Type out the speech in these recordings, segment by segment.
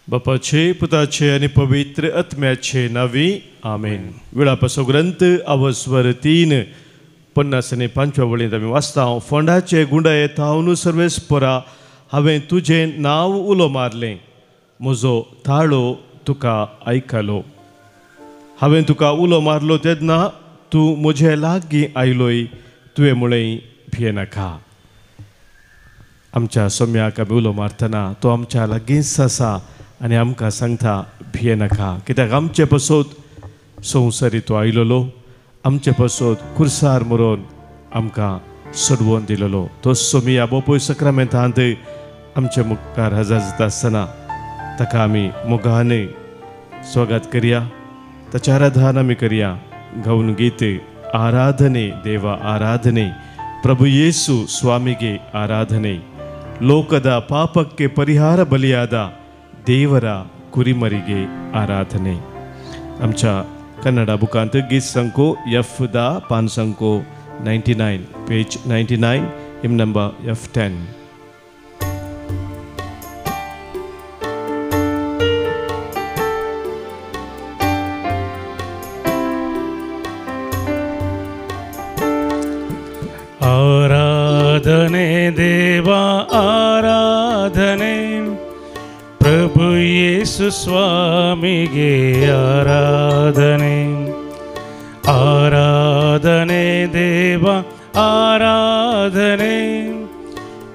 बापाचे पुताचे आनी पवित्र आत्म्याचे नांवी आमेन. विळापाचो ग्रंथ अवस्वर 3:50 आनी 5 वळींत आमी वाचता. फोंडाचे गुंडाये थावन सर्वेस्परा हांवें तुजें नांव उलो मारलें, म्हजो ताळो तुका आयकलो. हांवें तुका उलो मारलो तेन्ना तूं म्हजे लागीं आयलोय, तुवें म्हळें भियेनाका. आमच्या सोम्याक आमी उलो मारतना तो आमच्या लागींच आसा आनी आमकां सांगता भियेनाका, कित्याक आमचे पसत संवसारी तो आयलोलो, आमचे पसत खुर्सार मरोन आमकां सोडवोन दिलेलो. तो सोमिया बोपोय सक्रामेंतांत आमचे मुखार हजर जाता आसतना ताका आमी मोगान स्वागत करया, ताचें आराधन आमी करया. गावन गीत आराधने देवा आराधने, प्रभु येसु स्वामिगे ಆರಾಧನೆ, ಲೋಕದ ಪಾಪಕ್ಕೆ ಪರಿಹಾರ ಬಲಿಯಾದ ದೇವರ ಕುರಿಮರಿಗೆ ಆರಾಧನೆ. आमच्या कन्नडा बुकांत गीत संको एफ 10 पान संको 99 पेज 99 हिम नंबर F10. ಆರಾಧನೆ ದೇವಾ ಆರಾಧನೆ, ಪ್ರಭು ಯೇಸು ಸ್ವಾಮಿಗೆ ಆರಾಧನೆ. ಆರಾಧನೆ ದೇವ ಆರಾಧನೆ,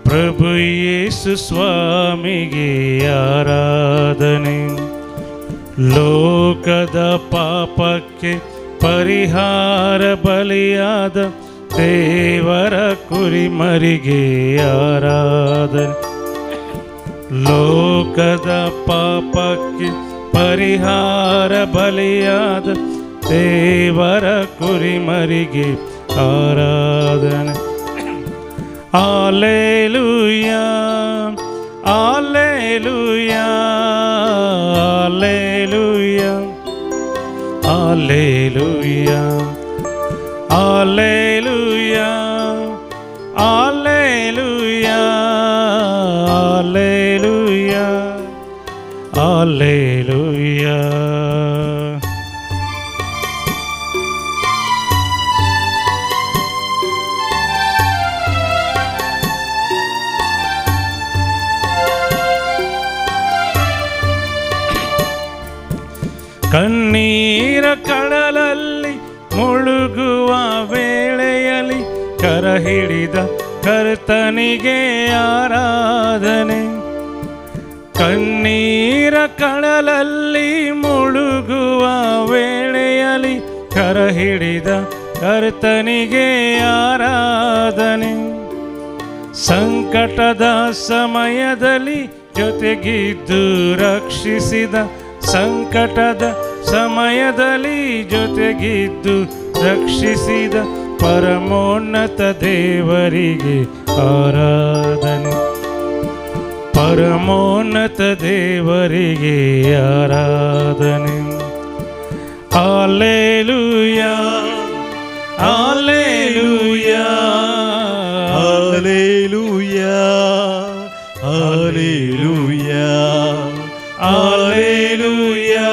ಪ್ರಭು ಯೇಸು ಸ್ವಾಮಿಗೆ ಆರಾಧನೆ. ಲೋಕದ ಪಾಪಕ್ಕೆ ಪರಿಹಾರ ಬಲಿಯಾದ ದೇವರ ಕುರಿಮರಿಗೆ ಆರಾಧನೆ. ಲೋಕದ ಪಾಪಕ್ಕೆ ಪರಿಹಾರ ಬಲಿಯಾದ ದೇವರ ಕುರಿಮರಿಗೆ ಆರಾಧನೆ. Alleluia alleluia alleluia alleluia alleluia alleluia alleluia alleluia. ಕಣ್ಣೀರ ಕಡಲಲ್ಲಿ ಮುಳುಗುವ ವೇಳೆಯಲ್ಲಿ ಕರ ಹಿಡಿದ ಕರ್ತನಿಗೆ ಆರಾಧನೆ. ಕಣ್ಣೀರ ಕಡಲಲ್ಲಿ ಮುಳುಗುವ ವೇಳೆಯಲ್ಲಿ ಕರ ಹಿಡಿದ ಕರ್ತನಿಗೆ ಆರಾಧನೆ. ಸಂಕಟದ ಸಮಯದಲ್ಲಿ ಜೊತೆಗಿದ್ದು ರಕ್ಷಿಸಿದ, ಸಂಕಟದ ಸಮಯದಲ್ಲಿ ಜೊತೆಗಿದ್ದು ರಕ್ಷಿಸಿದ ಪರಮೋನ್ನತ ದೇವರಿಗೆ ಆರಾಧನೆ. ಪರಮೋನ್ನತ ದೇವರಿಗೆ ಆರಾಧನೆ. Alleluia alleluia alleluia alleluia alleluia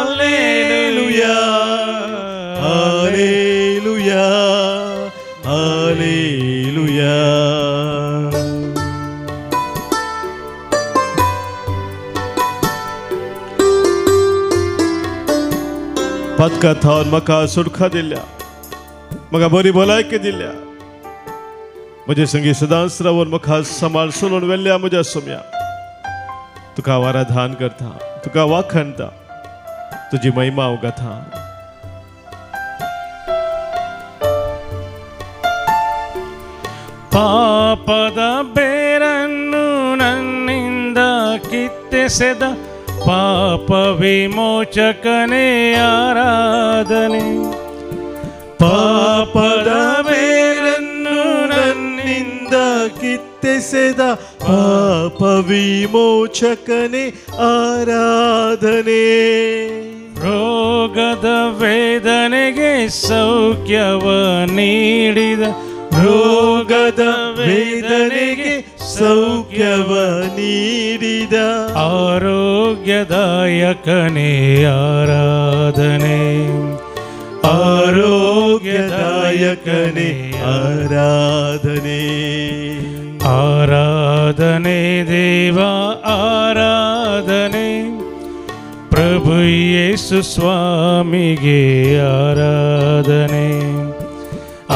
alleluia alleluia alleluia. Patkai थावन म्हाका सुटका दिल्या, म्हाका बरी भलायकी दिल्या, म्हजे संगी सदांच रावन म्हाका सांबाळ सोडून व्हेल्ल्या म्हज्या सोम्या, तुका हांव आराधन करता, तुका वाखणता, तुजी महिमा हांव गाता. ಪಾಪದ ಬೇರನ್ನು ನನ್ನಿಂದ ಕಿತ್ತೆಸೆದ ಪಾಪ ವಿಮೋಚಕನೇ ಆರಾಧನೆ. ಪಾಪದ ಬೇರನ್ನು ನನ್ನಿಂದ ಕಿತ್ತೆಸೆದ ಪಾಪ ವಿಮೋಚಕನೇ ಆರಾಧನೆ. ರೋಗದ ವೇದನೆಗೆ ಸೌಖ್ಯವ ನೀಡಿದ, ರೋಗದ ವೇದನೆಗೆ ಸೌಖ್ಯವ ನೀಡಿದ ಆರೋಗ್ಯದಾಯಕನೇ ಆರಾಧನೆ, ಆರೋಗ್ಯದಾಯಕನೇ ಆರಾಧನೆ, ಆರಾಧನೆ ದೇವ ಆರಾಧನೆ, ಪ್ರಭು ಯೇಸು ಸ್ವಾಮಿಗೆ ಆರಾಧನೆ,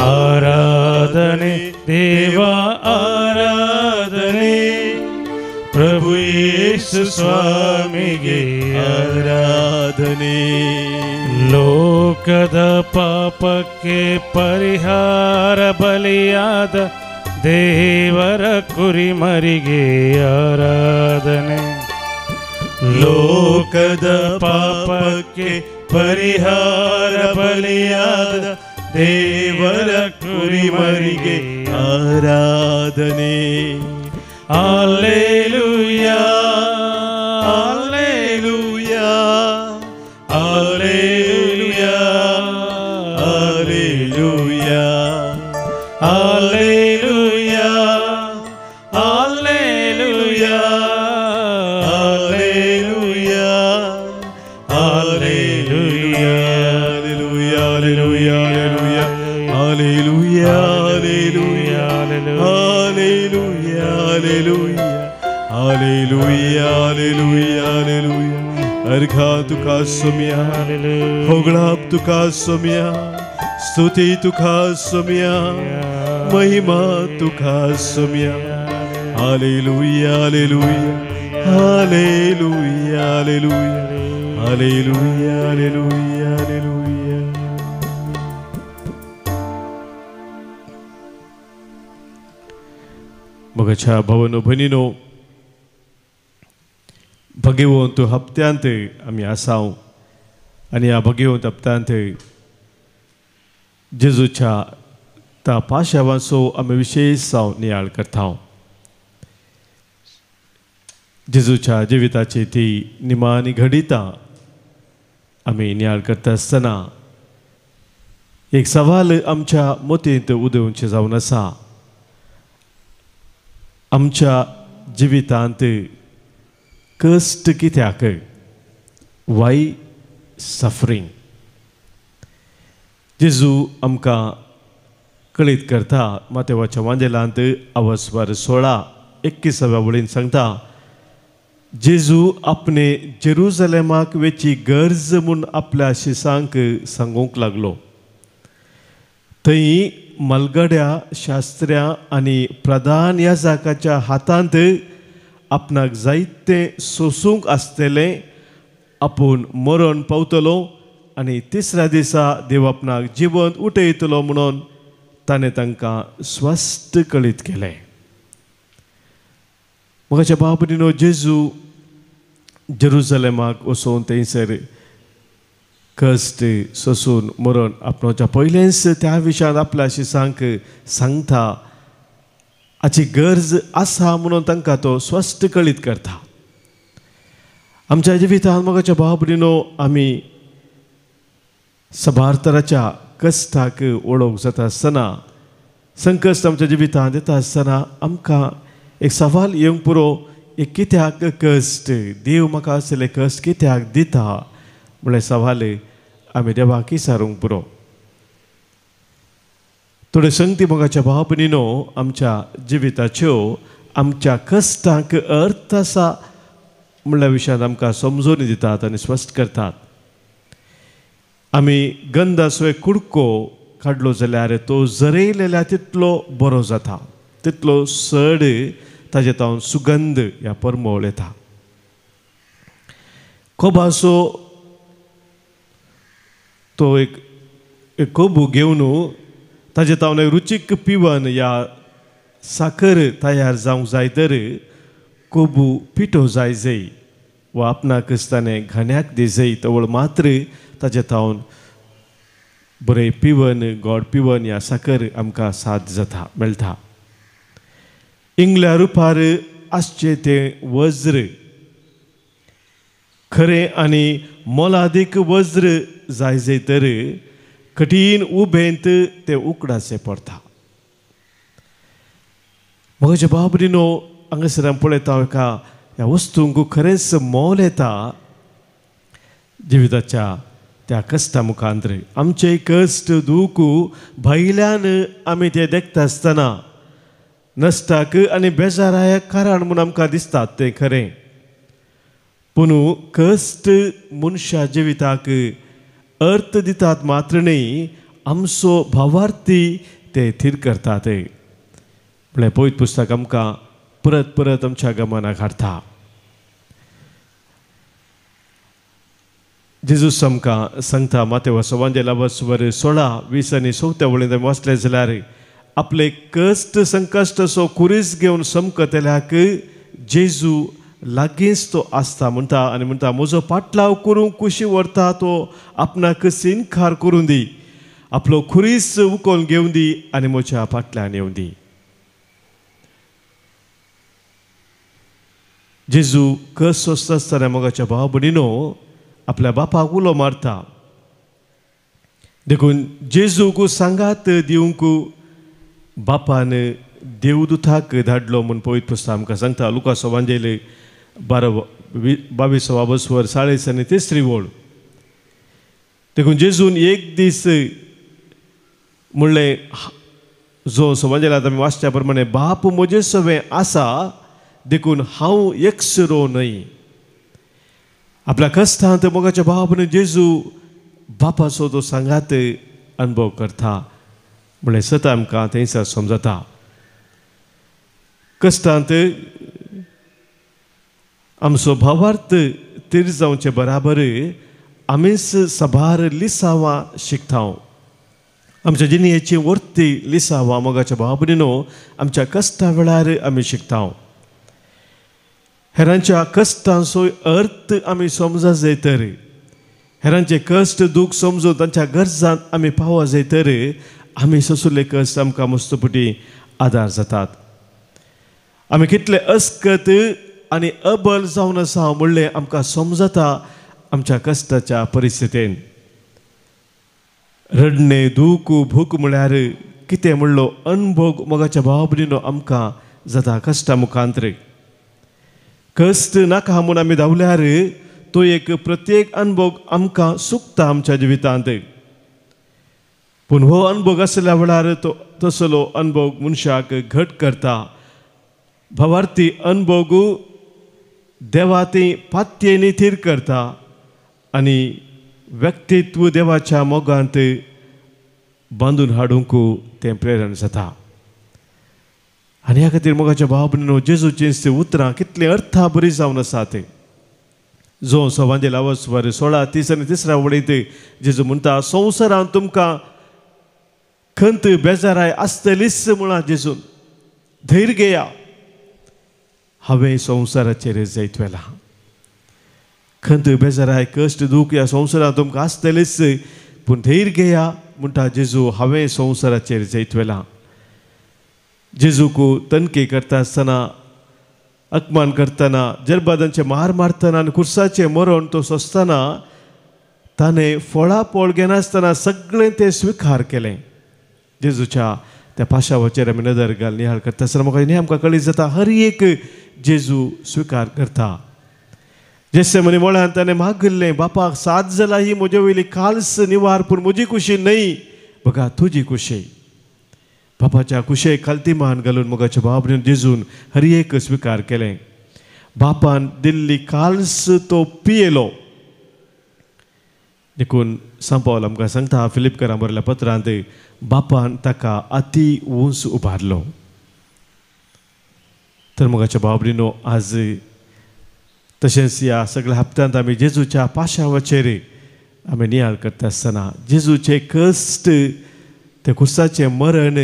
ಆರಾಧನೆ ದೇವ ಆರಾಧನೆ, ಪ್ರಭು ಯೇಸು ಸ್ವಾಮಿಗೆ ಆರಾಧನೆ. ಲೋಕದ ಪಾಪಕ್ಕೆ ಪರಿಹಾರ ಬಲಿಯಾದ ದೇವರ ಕುರಿಮರಿಗೆ ಆರಾಧನೆ, ಲೋಕದ ಪಾಪಕ್ಕೆ ಪರಿಹಾರ ಬಲಿಯಾದ ದೇವರ ಕುರಿಮರಿಗೆ ಆರಾಧನೆ. Alleluia, alleluia, alleluia, alleluia, alleluia, alleluia, alleluia, alleluia, alleluia, alleluia, alleluia, alleluia, alleluia, alleluia, alleluia, alleluia. अर्घा तुका सोम्या, होगळाप तुका सोम्या, स्तुती तुका सोम्या, महिमा तुका Saumya. Hallelujah, hallelujah, hallelujah, hallelujah, hallelujah, hallelujah, hallelujah. मगाच्या भवनो भनिनो, Bhagwant हप्त्यांत आमी आसाव आनी ह्या भगवंत हप्त्यांत जेजूच्या त्या पाशावांचो आमी विशेष जावन नियाळ करता. जेजूच्या जिविताची ती निमाणी घडितां आमी नियाळ करता आसतना एक सवाल आमच्या मतींत उदेवचें जावन आसा. आमच्या जिवितांत कश्ट कित्याक, वाय सफरींग? जेजू आमकां कळीत करता मातेवाच्या वांजेलांत अवस्वार 16:21 वळीन सांगता, जेजू आपणे जेरुजलेमाक वेची गरज म्हूण आपल्या शिसांक सांगूंक लागलो. थंय मलगड्या शास्त्र्या आनी प्रधान याजकाच्या हातांत आपणाक जायते सोसूंक आसतलें, आपूण मरण पावतलो आनी तिसऱ्या दिसा देव आपणाक जिवंत उठयतलो म्हणून ताणें तांकां स्वस्थ कळीत केलें. म्हज्या बाबरीनो, जेजू जेरुजलेमाक वचून थंयसर कश्ट सोसून मरण आपणाच्या पयलेंच त्या विशयांत आपल्या शिसांक सांगता, हाची गरज आसा म्हणून तांकां तो स्वस्थ कळीत करता. आमच्या जिवितांत मोगाच्या बाबरीनो, आमी सबार तराच्या कश्टाक ओळख जाता आसतना, संकश्ट आमच्या जिवितांत येता आसतना आमकां एक सवाल येवंक पुरो, एक कित्याक कश्ट, देव म्हाका आसले कश्ट कित्याक दिता म्हणल्यार सवाल आमी देवाक विचारूंक पुरो. थोड्यो संगती मोगाच्या भाव-भयणीनो, आमच्या जिविताच्यो आमच्या कश्टांक अर्थ आसा म्हणल्या विशयांत आमकां समजून दितात आनी स्पश्ट करतात. आमी गंधाचो एक कुडको काडलो जाल्यार तो जरयलेल्या तितलो बरो जाता, तितलो चड ताजे तावन सुगंध ह्या परमळ येता. कोबाचो तो एक कोबू घेवन ताजे तावन एक रुचीक पिवन या साकर तयार जावंक जाय तर कोबू पिठो जाय जय वा आपणाक ताणें घाण्याक दी जय तवळ मात्र ताजे तावन बरें पिवन गोड पिवन या साकर आमकां साथ जाता मेळटा. इंगल्या रुपार आसचें तें वज्र खरें आनी मोलादीक वज्र जाय जय तर कठीण उबेंत तें उकडाचें पडटा. म्हज्या बाबरीनो, हांगासर आमी पळयता एका ह्या वस्तूंक खरेंच मोल येता जिविताच्या त्या कश्टा मुखांतर. आमचे कश्ट दूख भायल्यान आमी ते देखता आसतना नश्टाक आनी बेजारायक कारण म्हूण आमकां दिसतात तें खरें, पूण कश्ट मनशा जिविताक अर्थ दितात मात्र न्हय, आमचो भावार्थी ते थीर करतात. म्हळ्यार पवित्र पुस्तक आमकां परत परत आमच्या गमनाक हाडटा. जेजूस आमकां सांगता मातेव सवांजेला वर 16:20 आनी 14 वळींत आमी वाचलें जाल्यार आपले कश्ट संकश्ट असो खुरीस घेवन समकतल्याक जेजू लागींच तो आसता म्हणटा आनी म्हणटा म्हजो पाटलाव करूंक कुशी व्हरता तो आपणाक सिनखार करूं दी, आपलो खुरीस उकोवन घेवन दी आनी म्हज्या फाटल्यान येवन दी. जेजू कस सोंसता आसतना मोगाच्या भाव भयणीनो आपल्या बापाक उलो मारता. देखून जेजूक सांगात दिवंक बापान देवदूताक धाडलो म्हूण पवित्र पुस्तक आमकां सांगता. लुकास वांजेले 22 वर 40 आनी 3 वळ. देखून जेजून एक दीस म्हणलें, जो सवांजेलांत आमी वाचच्या प्रमाणे बाप म्हजे सवें आसा देखून हांव एकसुरो न्हय. आपल्या कश्टांत मोगाच्या भाव जेजू बापाचो तो सांगात अनुभव करता म्हणलें सत आमकां थंयसर समजता. कश्टांत आमचो भावार्थ तीर जावचे बराबर आमीच सभार लिसांवां शिकता. आमच्या जिणेची वर्ती लिसांवां मोगाच्या भाव भयणीनो आमच्या कश्टा वेळार आमी शिकता. हेरांच्या कश्टांचो अर्थ आमी समजा जाय तर, हेरांचे कश्ट दूख समजून तांच्या गरजांत आमी पावा जाय तर आमी सोंसुल्ले कश्ट आमकां मस्तपुटी आदार जातात. आमी कितले अस्कत आनी अबल जावन आसा म्हणलें आमकां समजता आमच्या कश्टाच्या परिस्थितीन. रडणें दूख भूक म्हळ्यार कितें म्हणलो अनभोग मोगाच्या भाव भयणीनो आमकां जाता कश्टा मुखांतर. कश्ट नाका म्हूण आमी धांवल्यार तो एक प्रत्येक अनभोग आमकां सुकता आमच्या जिवितांत. पूण हो अनभोग आसल्या वेळार तो तसलो अनभोग मनशाक घट करता. भावार्थी अनभोग देवा ती पातयेनी थीर करता आनी व्यक्तित्व देवाच्या मोगांत बांदून हाडूंक तें प्रेरण जाता. आनी ह्या खातीर मोगाच्या भाव भयणीनो जेजूचीं तीं उतरां कितलीं अर्था बरी जावन आसा ते. जो सवांजेला वर 16:30 आनी 3 वळींत जेजू म्हणटा संवसारांत तुमकां खंत बेजाराय आसतलीच म्हळां जेजून, धैर्य घेया, हांवें संवसाराचेर जैत व्हेलां. खंत बेजाराय कश्ट दूख ह्या संवसारांत तुमकां आसतलीच, पूण धैर्य घेया म्हणटा जेजू, हांवें संवसाराचेर जैत व्हेलां. जेजूक तनकी करता आसतना, अपमान करतना, जरबादांचे मार मारतना आनी खुर्साचें मरण तो सोंसतना ताणें फळां पोळ घेनासतना सगळें तें स्विकार केलें. जेजूच्या त्या पाशावाचेर आमी नदर घाल निहाळ करता आसतना म्हाका हें आमकां कळीत जाता हर एक जेजू स्विकार करता. जेसे म्हणी मळ्यान ताणें मागिल्लें, बापाक सात जाला ही म्हजे वयली काल्स निवार, पूण म्हजी खुशी न्हय बघा तुजी खुशी. बापाच्या कुशेक खालती मान घालून मोगाच्या बाबरीन जेजून हर एक स्विकार केलें. बापान दिल्ली काल्स तो पियेलो. देखून सांपावल आमकां सांगता फिलिपकारां बरयल्या पत्रांत बापान ताका अती उंच उबारलो. तर मोगाच्या बाबरीनो आज तशेंच ह्या सगळ्या हप्त्यांत आमी जेजूच्या पाशावाचेर आमी नियाळ करता आसतना जेजूचे कश्ट त्या खुर्साचें मरण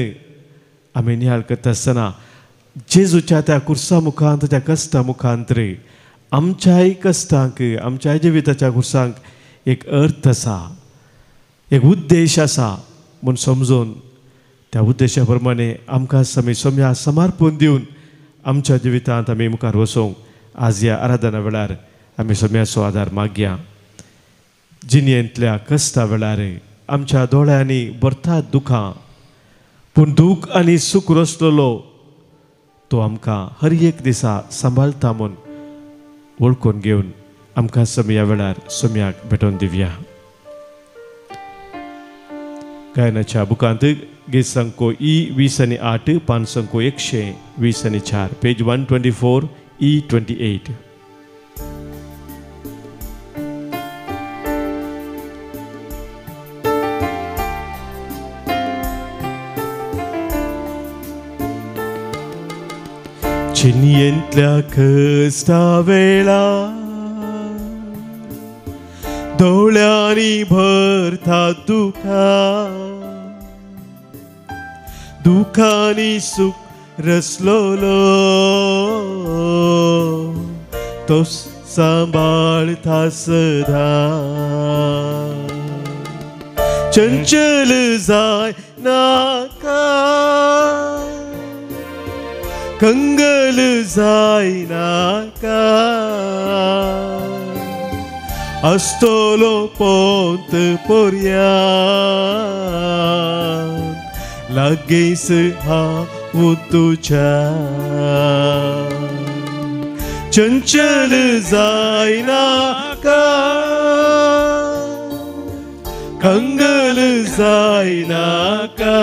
आमी नियाळ करता आसतना जेजूच्या त्या खुर्सा मुखांत त्या कश्टा मुखांत आमच्याय कश्टांक आमच्याय जिविताच्या खुर्सांक एक अर्थ आसा, एक उद्देश आसा म्हूण समजून त्या उद्देशा प्रमाणे आमकां आमी सोम्या समर्पण दिवन आमच्या जिवितांत आमी मुखार वचूंक आज ह्या आराधना वेळार आमी सोम्याचो आदार मागया. जिणेंतल्या कश्टा वेळार आमच्या दोळ्यांनी भरतात दुखां, पूण दूख आनी सूख रचलेलो तो आमकां हर एक दिसा सांबाळटा म्हूण वळखून घेवन आमकां समया वेळार सम्याक भेटोवन दिवया. गायनाच्या बुकांत गीत संको ई 28, पान संको 124, पेज 124 E 28. चिन्येंतल्या कश्टा वेळा दोळ्यांनी भरता दुखा, दुखांनी सुख रसलोलो तो सांबाळता सदा. चंचल जाय नाका, कंगल जाय नाका, आसतलो पोंत पोरया लागींच हांव तुज्या. चंचल जाय नाका, कंगल जाय नाका,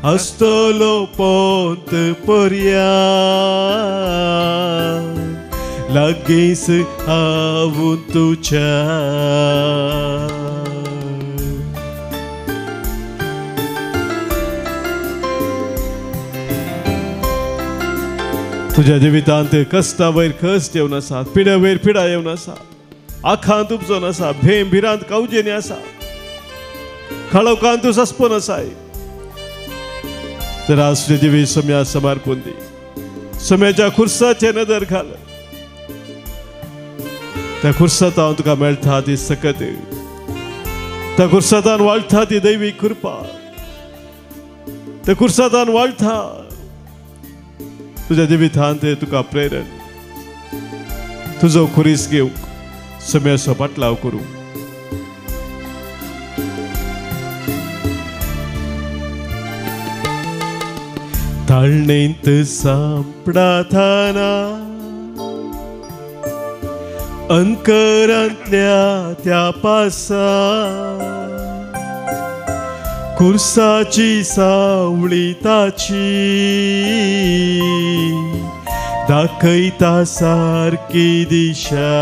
आसतलो पोंत पोरया लागींच हांव तुज्या. तुज्या जिवितांत कश्टा वयर कश्ट येवन आसा, पिड्या वयर पिडा येवन आसा, आखांत उपजोन आसा, भेम भिरांत कावजेनी आसा, खळोकांत सस्पोन आसाय. तर आज तुज्या जिवीत सम्या समर्पून दी, सम्याच्या खुर्साचे नदर घाल. त्या खुर्सात हांव तुका मेळटा ती सकत, त्या खुर्सातान वाळटा ती दैवी कृपा, त्या खुर्सातान वाळटा तुज्या जिवितांत तुका प्रेरण, तुजो खुरीस घेवंक सम्याचो पाटलाव करूं. ताळणेंत सांपडाताना अंकरांतल्या त्या पासा, खुर्साची सावळी ताची दाखयता सारकी दिशा.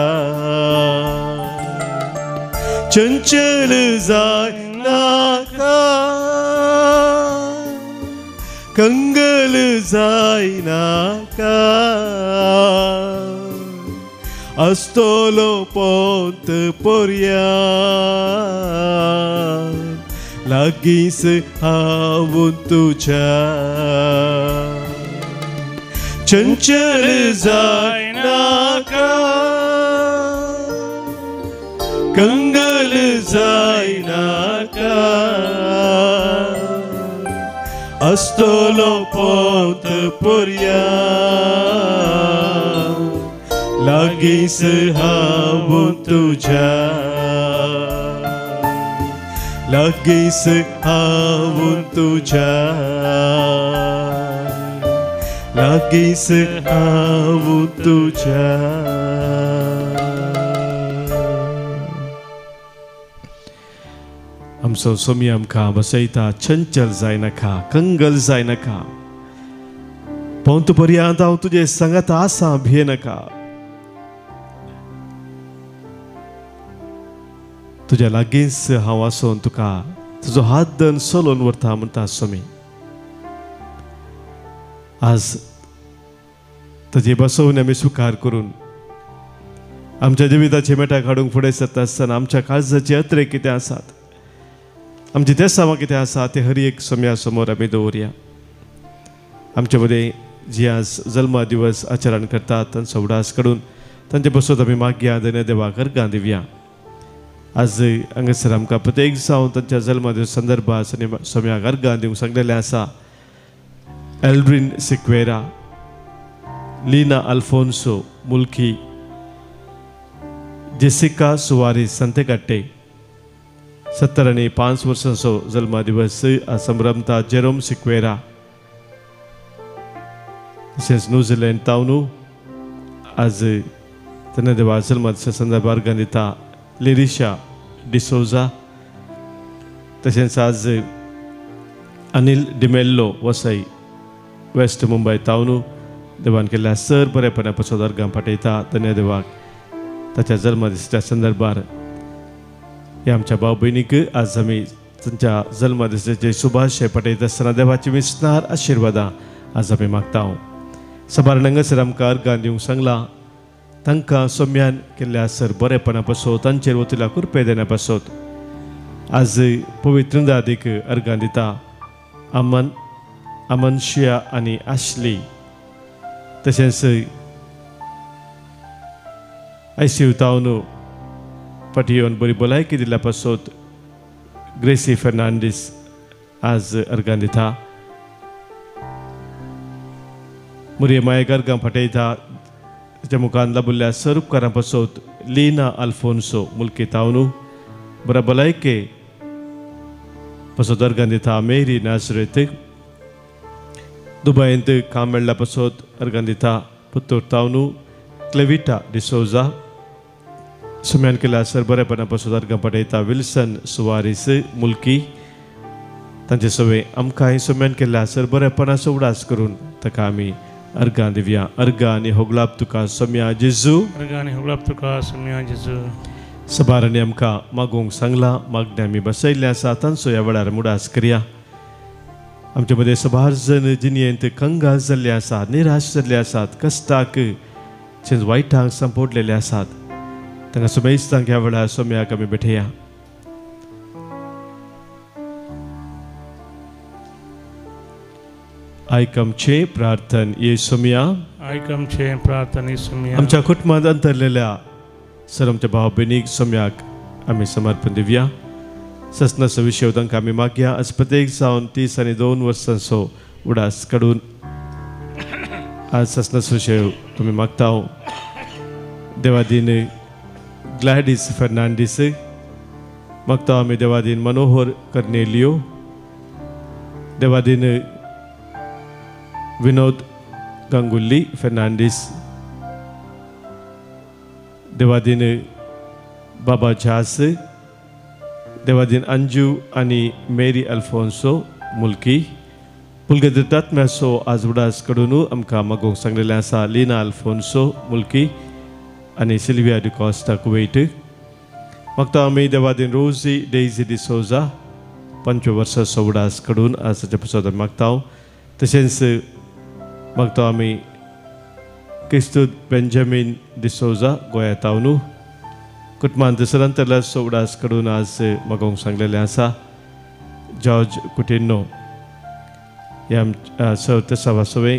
चंचल जाय नाका, कंगल जाय नाका, आसतलो पोंत पोरया लागींच हांव तुज्या. चंचल जाय नाका, कंगल जाय नाका, आसतलो पोंत पोरया लागींच हांव तुज्या, लागींच हांव तुज्या, लागींच हांव तुज्या. आमचो सोमी आमकां बसयता, चंचल जायनाका, कंगल जायनाका, पोंत पर्यांत हांव तुजे सांगात आसा, भियेनाका. तुज्या लागींच हांव आसून तुका तुजो हात धरून चलोवन व्हरता म्हणटा स्वामी. आज तुजी बसोवन आमी स्विकार करून आमच्या जिविताची मेटां काडूंक फुडें सरता आसतना आमच्या काळजाची अत्रे कितें आसात, आमची देसावां कितें आसा ते हर एक सम्या समोर आमी दवरया. आमचे मदें जी आज जल्मा दिवस आचरण करतात तांचो उडास काडून तांचे बसत आमी मागया, धन्य देवाक अर्गां दिवया. आज हांगासर आमकां प्रत्येक जावन तांच्या जल्मा दिवस संदर्भात सम्याक अर्गां दिवंक सांगलेलें आसा. एल्ड्रीन सिक्वेरा, लीना अल्फोन्सो मुल्की, जेसिका सुवारीस संतेकाट्टे, 75 वर्सांचो जल्मा दिवस संभ्रमता जेरोम सिक्वेरा, तशेंच न्यूझिलँड तावनू आज तेन्ना देवा जल्माच्या संदर्भार अर्गां दिता लिरिशा डिसोजा तशेंच आज अनिल डिमेल्लो वसई वेस्ट मुंबय तावनू देवान केल्ल्या सर बरेपणा पासत अर्गां पाठयता धन्य देवाक ताच्या जल्मदिसाच्या संदर्भार. ह्या आमच्या भाव भयणीक आज आमी तांच्या जल्मदिसाचे शुभाशय पाठयता आसतना देवाची विस्नार आशिर्वादां आज आमी मागता. सबार हांगासर आमकां अर्गां दिवंक सांगलां तांकां सोम्यान केल्ल्या सर बरेपणा पासत तांचेर वतिल्या कृपे देण्या पासत आज पवित्र दादीक अर्गां दिता अमन अमनशिया आनी आशली तशेंच आयसीयू तावन फाटी येवन बरी भलायकी दिल्या पासत ग्रेसी फेर्नांडीस आज अर्गां दिता. मुरये मायेक अर्गां फाटयता ताच्या मुखान लाबुल्ल्या सर उपकारां पासत लीना आल्फोन्सो मुल्की तावनू बऱ्या भलायके पासत अर्गां दिता मेरी नाजरेत दुबयंत काम मेळ्ळ्या पासत अर्गां दिता पुत्तूर तावनू क्लेविटा डिसोजा सुम्यान केल्या सर बरेपणा पासत अर्गां पाठयता विल्सन सुवारीस मुल्की तांचे सवे आमकांय सुम्यान केल्या सर बरेपणाचो उडास करून ताका आमी अर्गां दिवया. अर्गां आनी होगलाप तुका सोम्या जेजू. अर्गां आनी होगलाप तुका सोम्या जेजू. सबारांनी आमकां मागूंक सांगलां मागणें आमी बसयल्लें आसा तांचो ह्या वेळार मुडास करया. आमचे मदें सबार जण जिणेंत कंगाल जाल्ले आसात, निराश जाल्ले आसात, कश्टाक तशेंच वायटांक सांपोडलेले आसात. तांकां सुमेस्तांक ह्या वेळार सोम्याक आमी भेटया. आयक आमचें प्रार्थन ये सोम्या. आयक आमचें प्रार्थन ये सोम्या. आमच्या कुटुंबांत अंतरलेल्या सर आमच्या भाव भयणीक सोम्याक आमी समर्पण दिवया. ससनाचो विशय तांकां आमी मागया. आज प्रत्येक जावन 30 आनी 2 वर्सांचो उडास काडून आज ससनाचो विशय आमी मागता. देवादीन ग्लॅडीस फेर्नांडीस मागता आमी. देवादीन मनोहर कर्नेलियो, देवादीन विनोद गांगुली फेर्नांडीस, देवादीन बाबा झास, देवादीन अंजू आनी मेरी अल्फोन्सो मुल्की पुलगेतात्म्यासो आज उडास कडून आमकां मागूंक सांगलेलें आसा लिना अल्फोन्सो मुल्की आनी सिल्विया डिकॉस्टा कुवेट. मागता आमी देवादीन रोजी डेजी डिसोजा 5 वर्सांचो उडास कडून आज ताच्या पसत आमी मागता. तशेंच मागता आमी क्रिस्तूद बेंजामीन डिसोजा गोंया तावनू कुटुंबांत सरांतरल्याचो उडास कडून आज मागोवंक सांगलेलें आसा जॉर्ज कुटिन्नो ह्या सव सवे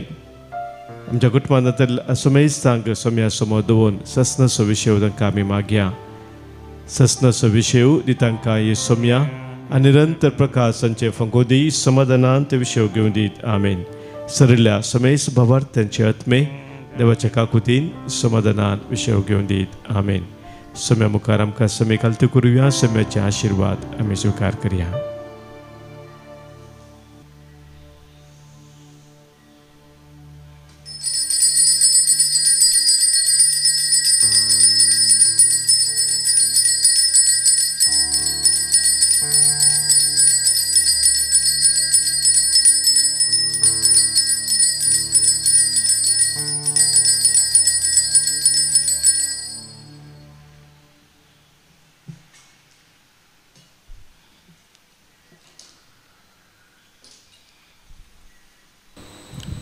आमच्या कुटुंबांत सुमेस्तांक सोम्या समोर दवरून ससनाचो विशय तांकां आमी मागया. ससनाचो विशय दी तांकां हे सोम्या आनी निरंतर प्रकाशांचे फंगोदी समाधानान ते विशय घेवन दीत. आमेन. सरिल्ल्या समेस भावार्थ्यांचे आत्मे देवाच्या काकुतीन समाधानान विशय घेवन दीत. आमेन. सम्या मुखार आमकां समे घालते करुया. सम्याचे आशिर्वाद आमी स्विकार करया.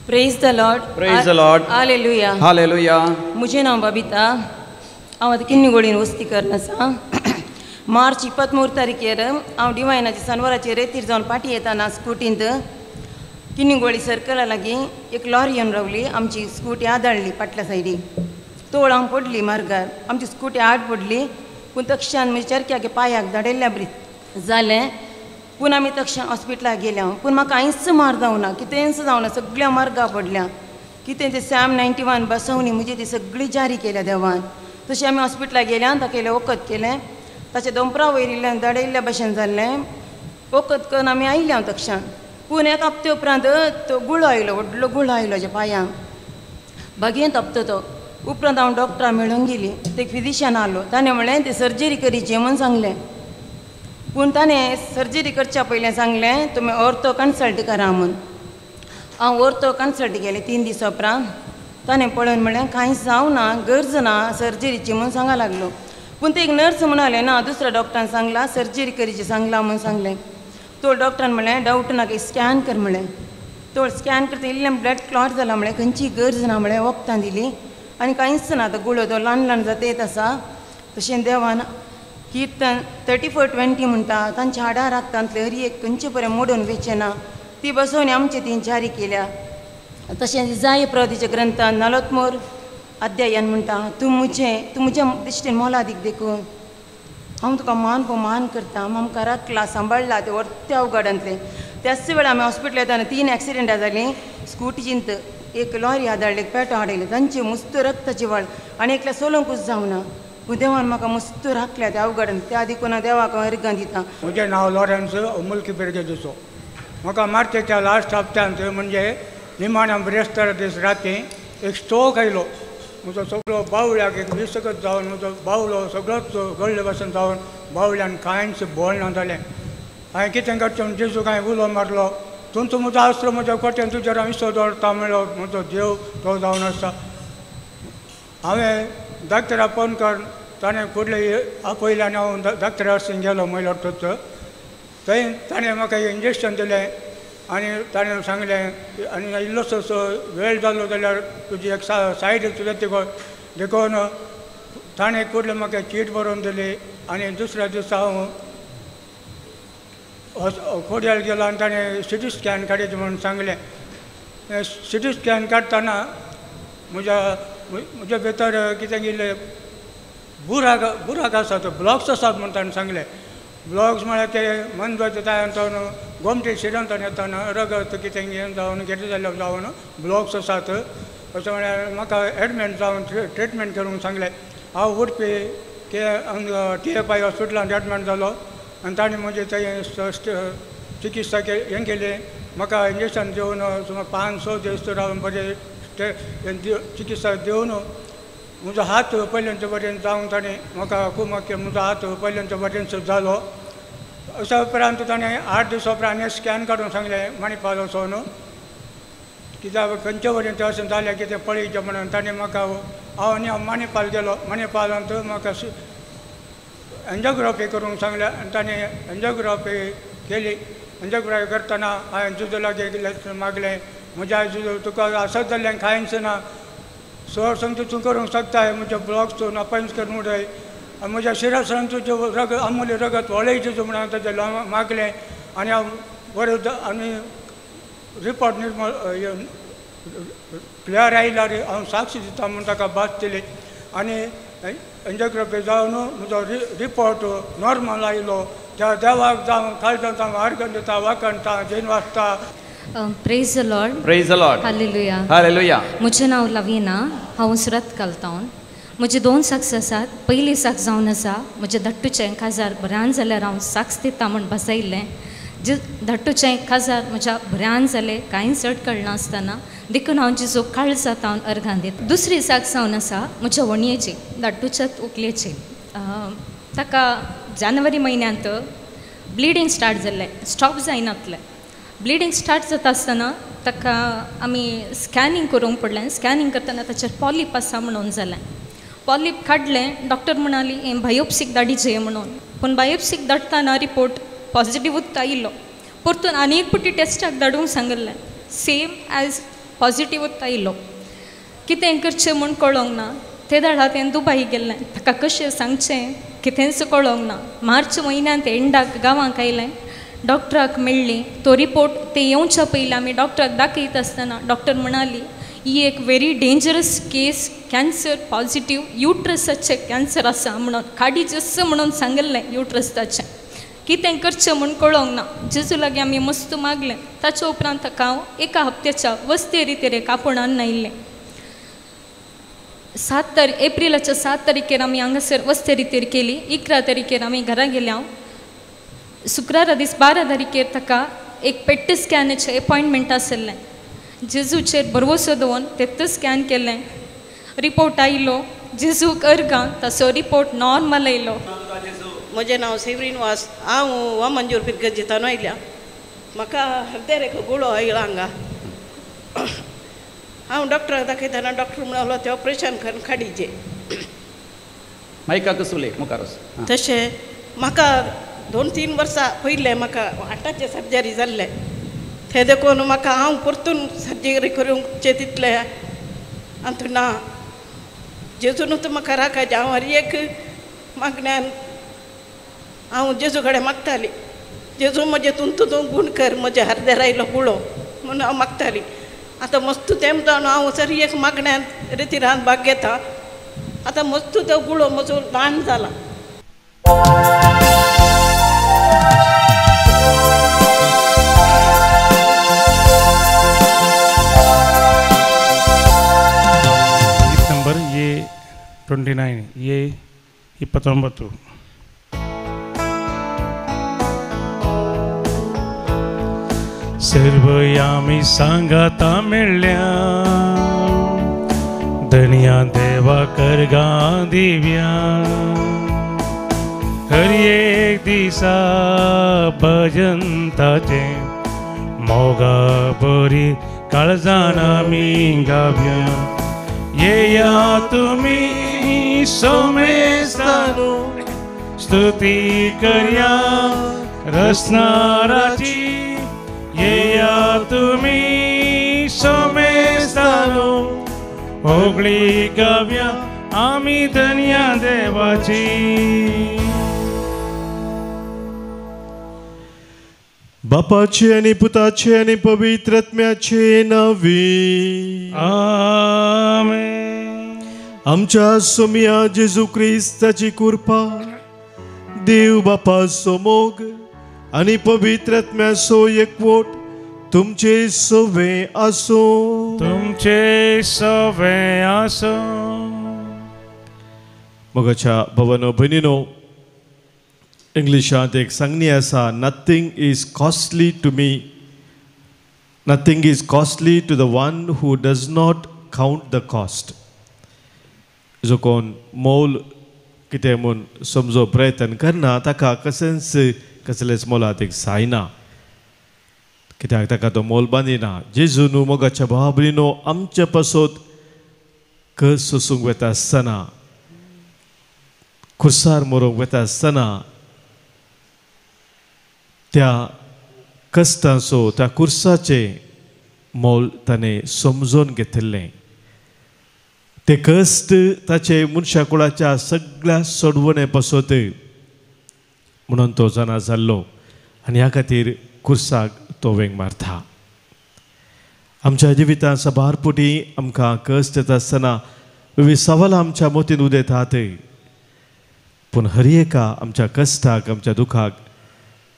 Praise the Lord. Praise the Lord. Hallelujah. Hallelujah. मुझे नाव बबिता. हांव आतां किन्नीगोळीन वस्ती करन आसा. मार्च 23 तारखेर हांव डिवायनाच्या सनवाराचेर रेतीर जावन पाटी येताना स्कुटींत किन्नीगोळी सर्कला लागीं एक लॉरी येवन रावली. आमची स्कुटी आदळ्ळी फाटल्या सायडीक. तोळ हांव पडली मार्गार. आमची स्कुटी आड पडली पूण तक्षान म्हणजे चरक्याक पांयाक धाडयल्ल्या बरी जालें. पूण आमी तक्षण हॉस्पिटलाक गेल्या पूण म्हाका कांयच मार जावना, कितेंच जावना, सगळ्या मार्गा पडल्या. कितें तें सॅम 91 बसवणी म्हजी ती सगळी जारी केल्या देवान. तशें आमी हॉस्पिटलाक गेल्या ताका इल्लें वखद केलें. ताच्या दोंपरा वयर इल्ल्यान धाडयल्ल्या भशेन जाल्लें. वखद करून आमी आयल्या तक्षण. पूण एक हप्ते उपरांत तो गुळो आयलो, व्हडलो गुळो आयलो म्हज्या पांयांक. बागेंत हप्तो तो उपरांत हांव डॉक्टरा मेळूंक गेली. ते फिजिशियन आसलो. ताणें म्हणलें ते सर्जरी करीची म्हूण सांगलें. पूण ताणें सर्जरी करच्या पयलें सांगलें तुमी ऑर्थो कन्सल्ट करा म्हूण. हांव ऑर्थो कन्सल्ट गेलें 3 दिसां उपरांत. ताणें पळोवन म्हणलें कांय जावना, गरज ना सर्जरीची म्हूण सांगा लागलो. पूण ते एक नर्स म्हणालें ना दुसऱ्या डॉक्टरान सांगलां सर्जरी करीची सांगलां म्हूण सांगलें. तो डॉक्टरान म्हणलें डावट नाका स्कॅन कर म्हणलें. तो स्कॅन करता इल्लें ब्लड क्लॉट जाला म्हणलें, खंयची गरज ना म्हणलें. वखदां दिली आनी कांयच ना. आतां गुळो तो ल्हान ल्हान जाता येत आसा. तशें देवान किर्तन 34:20 म्हणटा तांच्या हाडां राखतांतले हर एक खंयचे पर्यंत मोडून वेचें ना. ती बसोवणी आमचे ती जारी केल्या. तशें जाय प्रवतीच्या ग्रंथान 43 अध्यायान म्हणटा तूं म्हज्या दिश्टीन मोलादीक देखून हांव तुका मान भोवमान करता. आमकां राखला सांबाळ्ळा ते वर्त्या अवघडांतलें. त्याच वेळार आमी हॉस्पिटल येताना 3 एक्सिडेंटां जालीं. स्कुटीचींत एक लॉरी आदाळ्ळी, एक पेटो हाडयले, तांचे मुस्त रक्ताची वाळ आनी एकल्या सोलोंकूच जावना. पूण देवान म्हाका मुस्त राखल्या त्या अवघडान. त्या देखून देवाक हांव अर्गां दिता. म्हजें नांव लॉरेन्स अमुलकी पिरगेजोचो. म्हाका मार्चेच्या लास्ट हप्त्यांत म्हणजे निमाण्या बिरेस्तारा दीस राती एक स्ट्रोक आयलो. म्हजो सगळो बावळ्याक एक विसकत जावन म्हजो बावलो सगळोच गळ्ळे भाशेन जावन बावल्यान कांयच बोळना जालें. हांवें कितें करचें म्हूण जेजूक हांवें उलो मारलो. तुमचो म्हजो आसरो म्हज्या कोट्यान तुजेर हांव विसो दवरता म्हणलो म्हजो देव तो जावन आसा. हांवें डॉक्टराक फोन करून ताणें फुडले आपयलें आनी हांव डॉक्टरा हरशीं गेलो मैलाटूच. थंय ताणें म्हाका इंजेक्शन दिलें आनी ताणें सांगलें आनी इल्लोसो वेळ जालो जाल्यार तुजी एक सायड तुजें तिगो देखून ताणें कुडलें म्हाका चीट बरोवन दिली. आनी दुसऱ्या दिसा हांव खोडयाल गेलो आनी ताणें सिटी स्कॅन काडयता म्हणून सांगलें. सिटी स्कॅन काडटना म्हज्या म्हज्या भितर कितें इल्लें बुराक बुराक आसात, ब्लॉक्स आसात म्हूण ताणें सांगलें. ब्लॉक्स म्हळ्यार ते मनजोत जावन गोमटी शिरंतन येताना रगत कितें हें जावन घेतलें जाल्यार जावन ब्लॉक्स आसात अशें म्हळ्यार म्हाका एडमीट जावन ट्रिटमेंट करूंक सांगलें. हांव उडपी के TFI हॉस्पिटलांत एडमीट जालो आनी ताणें म्हजी थंय चिकित्सा हें केली. म्हाका इंजेक्शन दिवन सुमार 5-6 दीस रावन बरें चिकित्सा दिवन म्हजो हात पयल्यानचे बरें जावन ताणें म्हाका खूब म्हजो हात पयल्यानचे बरें जालो. अशा उपरांत ताणें 8 दिसां उपरांत आनी स्कॅन काडून सांगलें मणिपाल वचोन कित्याक खंयचे वरेन तें अशें जालें कितें पळयचें म्हणून. ताणें म्हाका हांव आनी हांव मणिपाल गेलो. मणिपालांत म्हाका एन्जियोग्राफी करूंक सांगलें आनी ताणें एन्जियोग्राफी केली. एन्जियोग्राफी करतना हांवें जेजू लागीं मागलें, म्हज्या जेजू तुका आसत जाल्यार कांयच ना, सर सांग तूं करूंक शकताय, म्हज्या ब्लॉक्स तूं अपॉयंट करून उडय आनी म्हज्या शिरासरान तुजें रगत आमोले रगत वळय जेजू म्हणून ताजें मागलें. आनी हांव बरें आनी रिपोर्ट निर्मल क्लियर आयल्यार हांव साक्ष दिता म्हूण ताका भास दिली. आनी एन्जियोग्राफी जावन म्हजो रिपोर्ट नॉर्मल आयलो. त्या देवाक जावं काळजान जावं आर्गन दिता, वाखणता, जैन वाचता. Praise the Lord. Praise the Lord. Hallelujah. Hallelujah. म्हजें नांव लवीना. हांव सुरत कलतावन. म्हजे 2 साक्ष आसात. पयली साक्ष जावन आसा म्हजें धाकटूचें काजार बऱ्यान जाल्यार हांव साक्ष दिता म्हूण बसयल्लें. जे धाकटूचें काजार म्हज्या बऱ्यान जालें, कांय चड कळनासतना, देखून हांव जेजू काळजांत हांव अर्गां दिता. दुसरी साक्ष जावन आसा म्हज्या व्हणयेची, धाकटूच्याच व्हंकलेची. ताका जानेवारी म्हयन्यांत ब्लिडींग स्टार्ट जाल्लें, स्टॉप जायनातलें. ब्लिडींग स्टार्ट जाता आसतना ताका आमी स्कॅनिंग करूंक पडलें. स्कॅनिंग करतना ताचेर पॉलीप आसा म्हणून जालें. पॉलीप काडलें, डॉक्टर म्हणाली हें बायोप्सीक धाडीचें म्हणून. पूण बायोप्सीक धाडटना रिपोर्ट पॉजिटिवूच आयिल्लो. परतून आनी एक पटी टेस्टाक धाडूंक सांगिल्लें, सेम एज पॉजिटिवूच आयिल्लो. कितें करचें म्हूण कळोंक ना. ते दाडा तें दुबाय गेल्लें, ताका कशें सांगचें कितेंच कळोंक ना. मार्च म्हयन्यांत एंडाक गांवांक आयलें, डॉक्टराक मेळ्ळी. तो रिपोर्ट ते येवच्या पयलीं आमी डॉक्टराक दाखयता आसतना डॉक्टर म्हणाली ही एक very dangerous case, cancer positive, युट्रसाचें cancer आसा म्हणून, काडीच आसा म्हणून सांगिल्लें युट्रस ताचें. कितें करचें म्हूण कळोंक ना. जेजू लागीं आमी मस्त मागलें. ताच्या उपरांत ताका हांव एका हप्त्याच्या वस्ते रितेर एक आपोवन आयिल्लें. 7 तारीख एप्रिलाच्या 7 तारखेर आमी हांगासर वस्ते रितेर केली. 11 तारखेर आमी घरा गेले. हांव शुक्रारा दीस 12 तारखेर ताका एक पेट्ट स्कॅनाचें एपॉयंटमेंट आशिल्लें. जेजूचेर भरवसो दवरून तेत्त स्कॅन केलें रिपोर्ट आयलो जेजूक अर्गां तसो रिपोर्ट नॉर्मल आयलो. म्हजें नांव सेवरीन वास. हांव वामनजूर फिरगर्जेंतल्यान आयल्या. म्हाका हरदेर एक गुळो आयला हांगा. हांव डॉक्टराक दाखयतना डॉक्टर म्हणलो तें ऑपरेशन करून काडीचें. मायकाक उलय मुखार. तशें म्हाका 2-3 वर्सां पयलें म्हाका हार्टाचें सर्जरी जाल्लें. तें देखून म्हाका हांव परतून सर्जरी करूंकचें तितलें आतां ना. जेजूनूच म्हाका राखायचें. हांव हर एक मागण्यान हांव जेजू कडेन मागताली, जेजू म्हजें तूं तुजो गूण कर, म्हज्या हरदेर आयलो गुळो म्हणून हांव मागताली. आतां मस्त तेम जावन हांव सर एक मागण्यान रितीरान भाग घेता. आतां मस्त तो गुळो म्हजो ल्हान जाला. नंबर ये 29 ये 29. सर्वयामी सांगाता मेळ्ळ्या धनया देवा करगा दिव्या हर एक दिसा भजन ताचें मोगा बरी काळजान आमी गाव्या. येया तुमी सोमेस्तानो स्तुती करया रसनाराची. येया तुमी सोमेस्तानो होगळी गाव्या आमी धनया देवाची. बापाचे आनी पुताचे आनी पवित्र आत्म्याचे नांवी आमेन. आमच्या सोमया जेजू क्रिस्ताची कृपा, देव बापाचो मोग आनी पवित्र आत्म्याचो एकवट तुमचे सवे आसूं. तुमचे सवे आसूं. मोगाच्या भवनो भयणीनो, इंग्लिशांत एक सांगणी आसा, nothing is costly to me, nothing is costly to the one who does not count the cost. जो कोण मोल कितें म्हूण समजो प्रयत्न करना ताका कशेंच कसलेंच मोलादीक जायना, कित्याक ताका तो मोल बांदिना. जेजू न्हू मोगाच्या भाव भयणीनो आमचे पासत कस सोसूंक वता आसतना, खुर्सार मरोंक वता आसतना त्या कश्टांचो त्या कुर्साचें मोल ताणें समजून घेतिल्लें. ते कश्ट ताचे मनशा कुळाच्या सगळ्या सोडवणे पासत म्हणून तो जाणा जाल्लो आनी ह्या खातीर कुर्साक तो वेंग मारता. आमच्या जिवितांत साबार पुटी आमकां कश्ट येता आसतना विविध सवालां आमच्या मतींत उदेतात, पूण हर एका आमच्या कश्टाक आमच्या दुखाक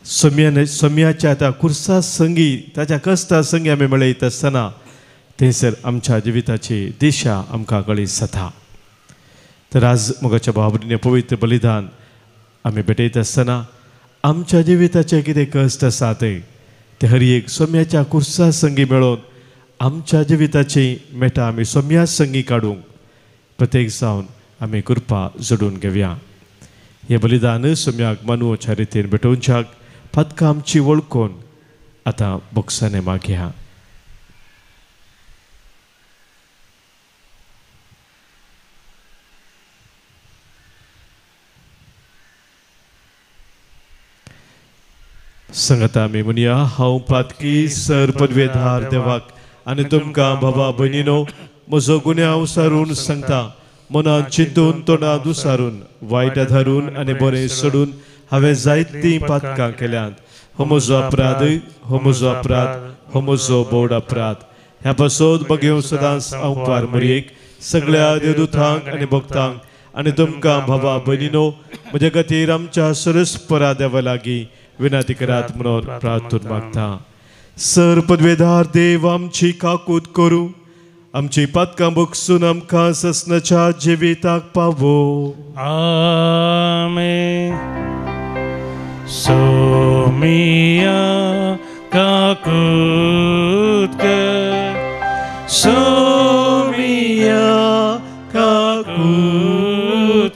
सम्याच्या त्या कुर्सा संगी ताच्या कश्टा संगी आमी मेळयत आसतना थंयसर आमच्या जिविताची दिशा आमकां कळीत जाता. तर आज मोगाच्या भाव भयणींनी पवित्र बलिदान आमी भेटयत आसतना आमच्या जिविताचे कितें कश्ट आसा ते हर एक सोम्याच्या कुर्सा संगी मेळोवन आमच्या जिविताची मेटां आमी सोम्या संगी काडूंक प्रत्येक जावन आमी कृपा जोडून घेवया. हें बलिदान सोम्याक मानवच्या रितीन भेटोवच्याक पातकां आमची वळखून आतां बोक्साने मागया. संगता आमी म्हणया, हांव पातकी सर पदवेधार देवाक आनी तुमकां बाबा भयणीनो म्हजो गुन्यांव सारून सांगता. मनांत चिंतून तोंडां दुसारून वायट धरून आनी बरें सोडून हांवें जायतीं पातकां केल्यांत. हो म्हजो अपराध, हो म्हजो अपराध, हो म्हजो बोड अपराध. ह्या पासत बगेव सदांच हांव पार मरयेक सगळ्या देवदूतांक आनी भक्तांक आनी तुमकां बाबा भयणीनो म्हज्या खातीर आमच्या सरस्परा देवा लागीं विनंती करात म्हणून प्रार्थना मागता. सर पदवेधार देव आमची काकूत करूं, आमची पातकां बगसून आमकां ससनाच्या जिविताक पावो. आमेन. सोमिया काकूत कर, सोमिया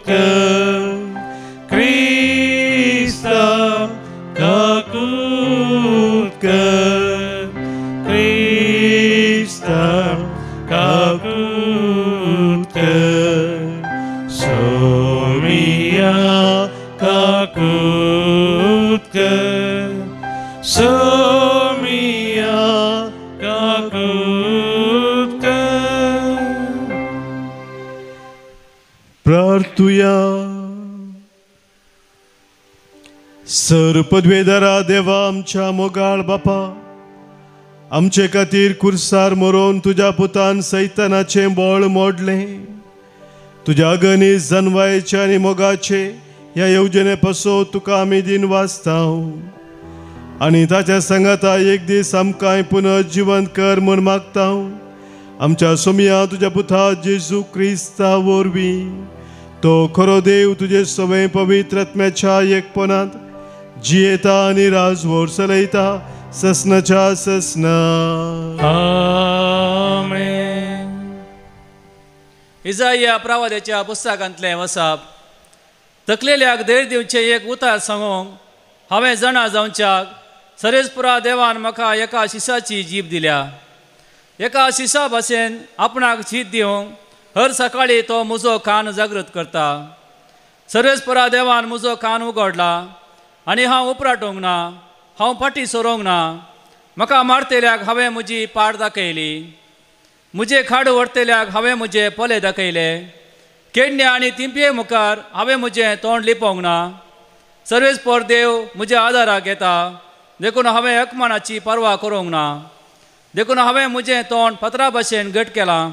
कर, क्रिस्ता काकूत कर, क्रिस्ता काकूत कर, सोमिया काकूत कर, सोमिया काकूत कर। प्रार्थुया। सर पदवेदारा देवा आमच्या मोगाळ बापा, आमचे खातीर कुर्सार मरोवन तुज्या पुतान सैतानाचें बळ मोडलें। तुज्या गणीत जनवायेचे आनी मोगाचे ह्या येवजणे पासून तुका आमी दिन वाचता आनी ताच्या सांगाता एक दीस आमकां पुनर्जिवंत कर म्हूण मागता। आमच्या सोमिया तुज्या पुता जेजू क्रिस्ता वरवीं तो खरो देव तुजे सवय पवित्र आत्म्याच्या एकपणांत जियेता आनी राजवोर चलयता ससनाच्या ससना। आमेन। इजाया प्रवाद्याच्या पुस्तकांतलें वसाप। तकलेल्याक धैर्य दिवचें एक उतार सांगूंक हांवें जाणा जावच्याक सरेजपुरा देवान म्हाका एका शिसाची जीब दिल्या। एका शिसा भाशेन आपणाक शीत दिवंक हर सकाळी तो म्हजो कान जागृत करता। सर्वेस्परा देवान म्हजो कान उगडला आनी हांव उपराटूंक ना, हांव फाटीं सरोंक ना। म्हाका मारतेल्याक हांवें म्हजी पाड दाखयली, म्हजे खाड व्हरतेल्याक हांवें म्हजे पोले दाखयले। केडण्या आनी तिंपये मुखार हांवें म्हजें तोंड लिपोवंक ना। सर्वेस्पर देव म्हज्या आदाराक येता, देखून हांवें अकमानाची पर्वा करूंक ना। देखून हांवें म्हजें तोंड पत्रा भाशेन घट केलां।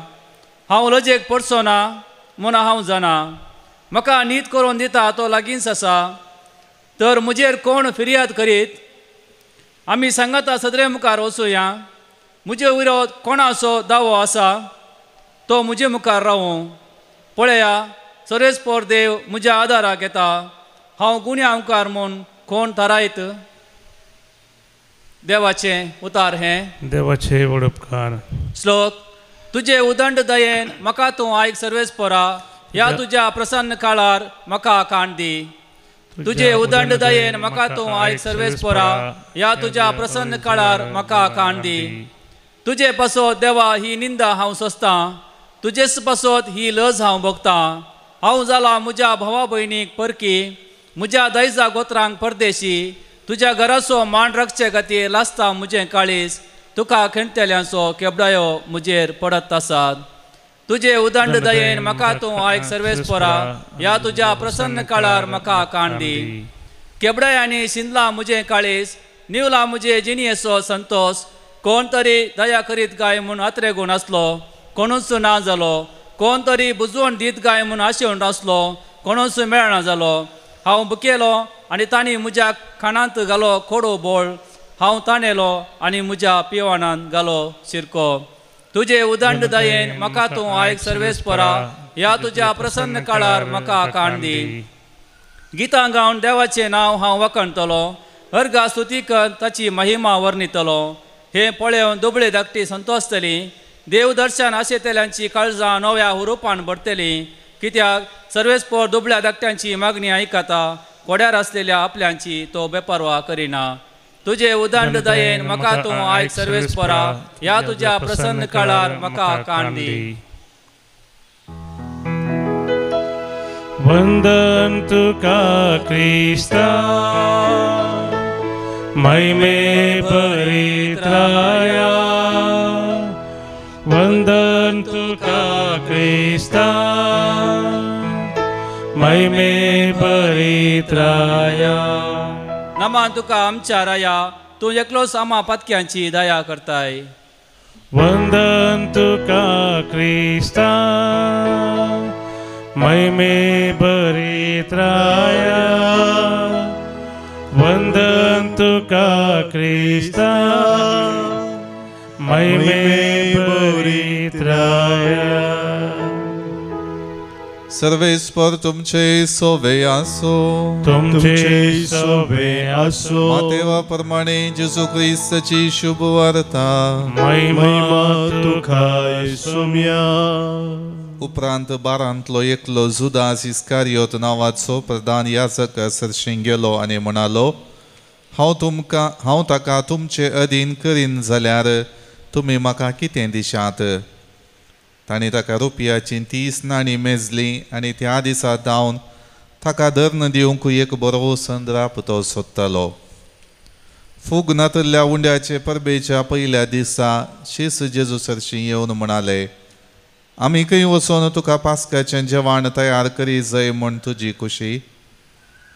हांव लजेक पडचो ना म्हूण हांव जाणा। म्हाका न्हीद करून दिता तो लागींच आसा। तर म्हजेर कोण फिर्याद करीत? आमी सांगाता सदरे मुखार वचुया। म्हजे विरोध कोणाचो दावो आसा तो म्हजे मुखार रावूं। पळया, सर्वेस्पर देव म्हज्या आदाराक येता। हांव गुण्या मुखार म्हूण कोण थारायत? देवाचें उतार हें। देवाचे व्हड उपकार। श्लोक। तुजे उदंड दयेन म्हाका तूं आयक सर्वेस्परा, ह्या तुज्या प्रसन्न काळार म्हाका काण दी। तुजे उदंड दयेन म्हाका तूं आयक सर्वेस्परा, ह्या तुज्या प्रसन्न काळार म्हाका काण दी। तुजे पासत देवा ही निंदा हांव सोंसतां, तुजेच पासत ही लज हांव भोगतां। हांव जालां म्हज्या भावा भयणीक परकी, म्हज्या दायजा गोत्रांक परदेशी। तुज्या घराचो मान राखचे खातीर लासता म्हजें काळीज, तुका खेणटेल्यांचो केबडायो म्हजेर पडत आसात। तुजे उदंड दयेन म्हाका तूं आयक सर्वेस्परा, ह्या तुज्या प्रसन्न काळार म्हाका काण दी। केबडायांनी शिंदलां म्हजें काळीज, निवला म्हजे जिणयेचो संतोस। कोण तरी दया करीत काय म्हूण आत्रेगूण आसलो, कोणूच ना जालो। कोण तरी बुजवण दीत काय म्हूण आशेवन आसलो, कोणूच मेळना जालो। हांव बुकेलो आनी तांणी म्हज्या खाणांत घालो कोडो बोळ, हांव ताणेलो आनी म्हज्या पिवाणांत घालो शिरको। तुजे उदंड दयेन म्हाका तूं आयक सर्वेस्परा, ह्या तुज्या प्रसन्न काळार म्हाका काण दी। गितां गावन देवाचें नांव हांव वखणतलो, अर्गा स्तुती कर ताची महिमा वर्णितलो। हें पळोवन दुबळे धाकटी संतोसतली, देव दर्शन आशेतल्यांची काळजां नव्या हुरुपान भरतली। कित्याक सर्वेस्पर दुबळ्या धाकट्यांची मागणी आयकता, कोड्यार आसलेल्या आपल्यांची तो बेपर्वा करिना। तुजे उदंड दयेन म्हाका तूं आयक सर्वेस्परा, ह्या तुज्या प्रसन्न काळार म्हाका काण दी। वंदन तुका क्रिस्ता, महिमे परित्राया। वंदन तुका क्रिस्ता, महिमे परित्राया। नमान तुका आमच्या राया, तूं एकलोच आमा पातक्यांची दया करताय। वंदन तुका क्रिस्ता, महिमे परित्राया। वंदन तुका क्रिस्ता, महिमे परित्राया। सर्वेस्पर तुमचे सोवे आसो, तुमचे सोवे आसो। मातेवा प्रमाणे जेजू क्रिस्ताची शुभ वार्ता। महिमा तुका सोम्या। उपरांत बारांतलो एकलो जुदास इस्कारियोत नांवाचो प्रधान याजक सरशीं गेलो आनी म्हणालो, हांव ताका तुमचे अधीन करीन जाल्यार तुमी म्हाका कितें दिशात? तांणी ताका रुपयाची 30 नाणीं मेजली आनी त्या दिसा धांवन ताका धर्ण दिवंक एक बरो संद्राप तो सोदतालो. फूग नातल्ल्या उंड्याचे परबेच्या पयल्या दिसा शीस जेजू सरशीं येवन म्हणाले, आमी खंय वचोन तुका पास्काचें जेवण तयार करी जाय म्हूण तुजी खुशी?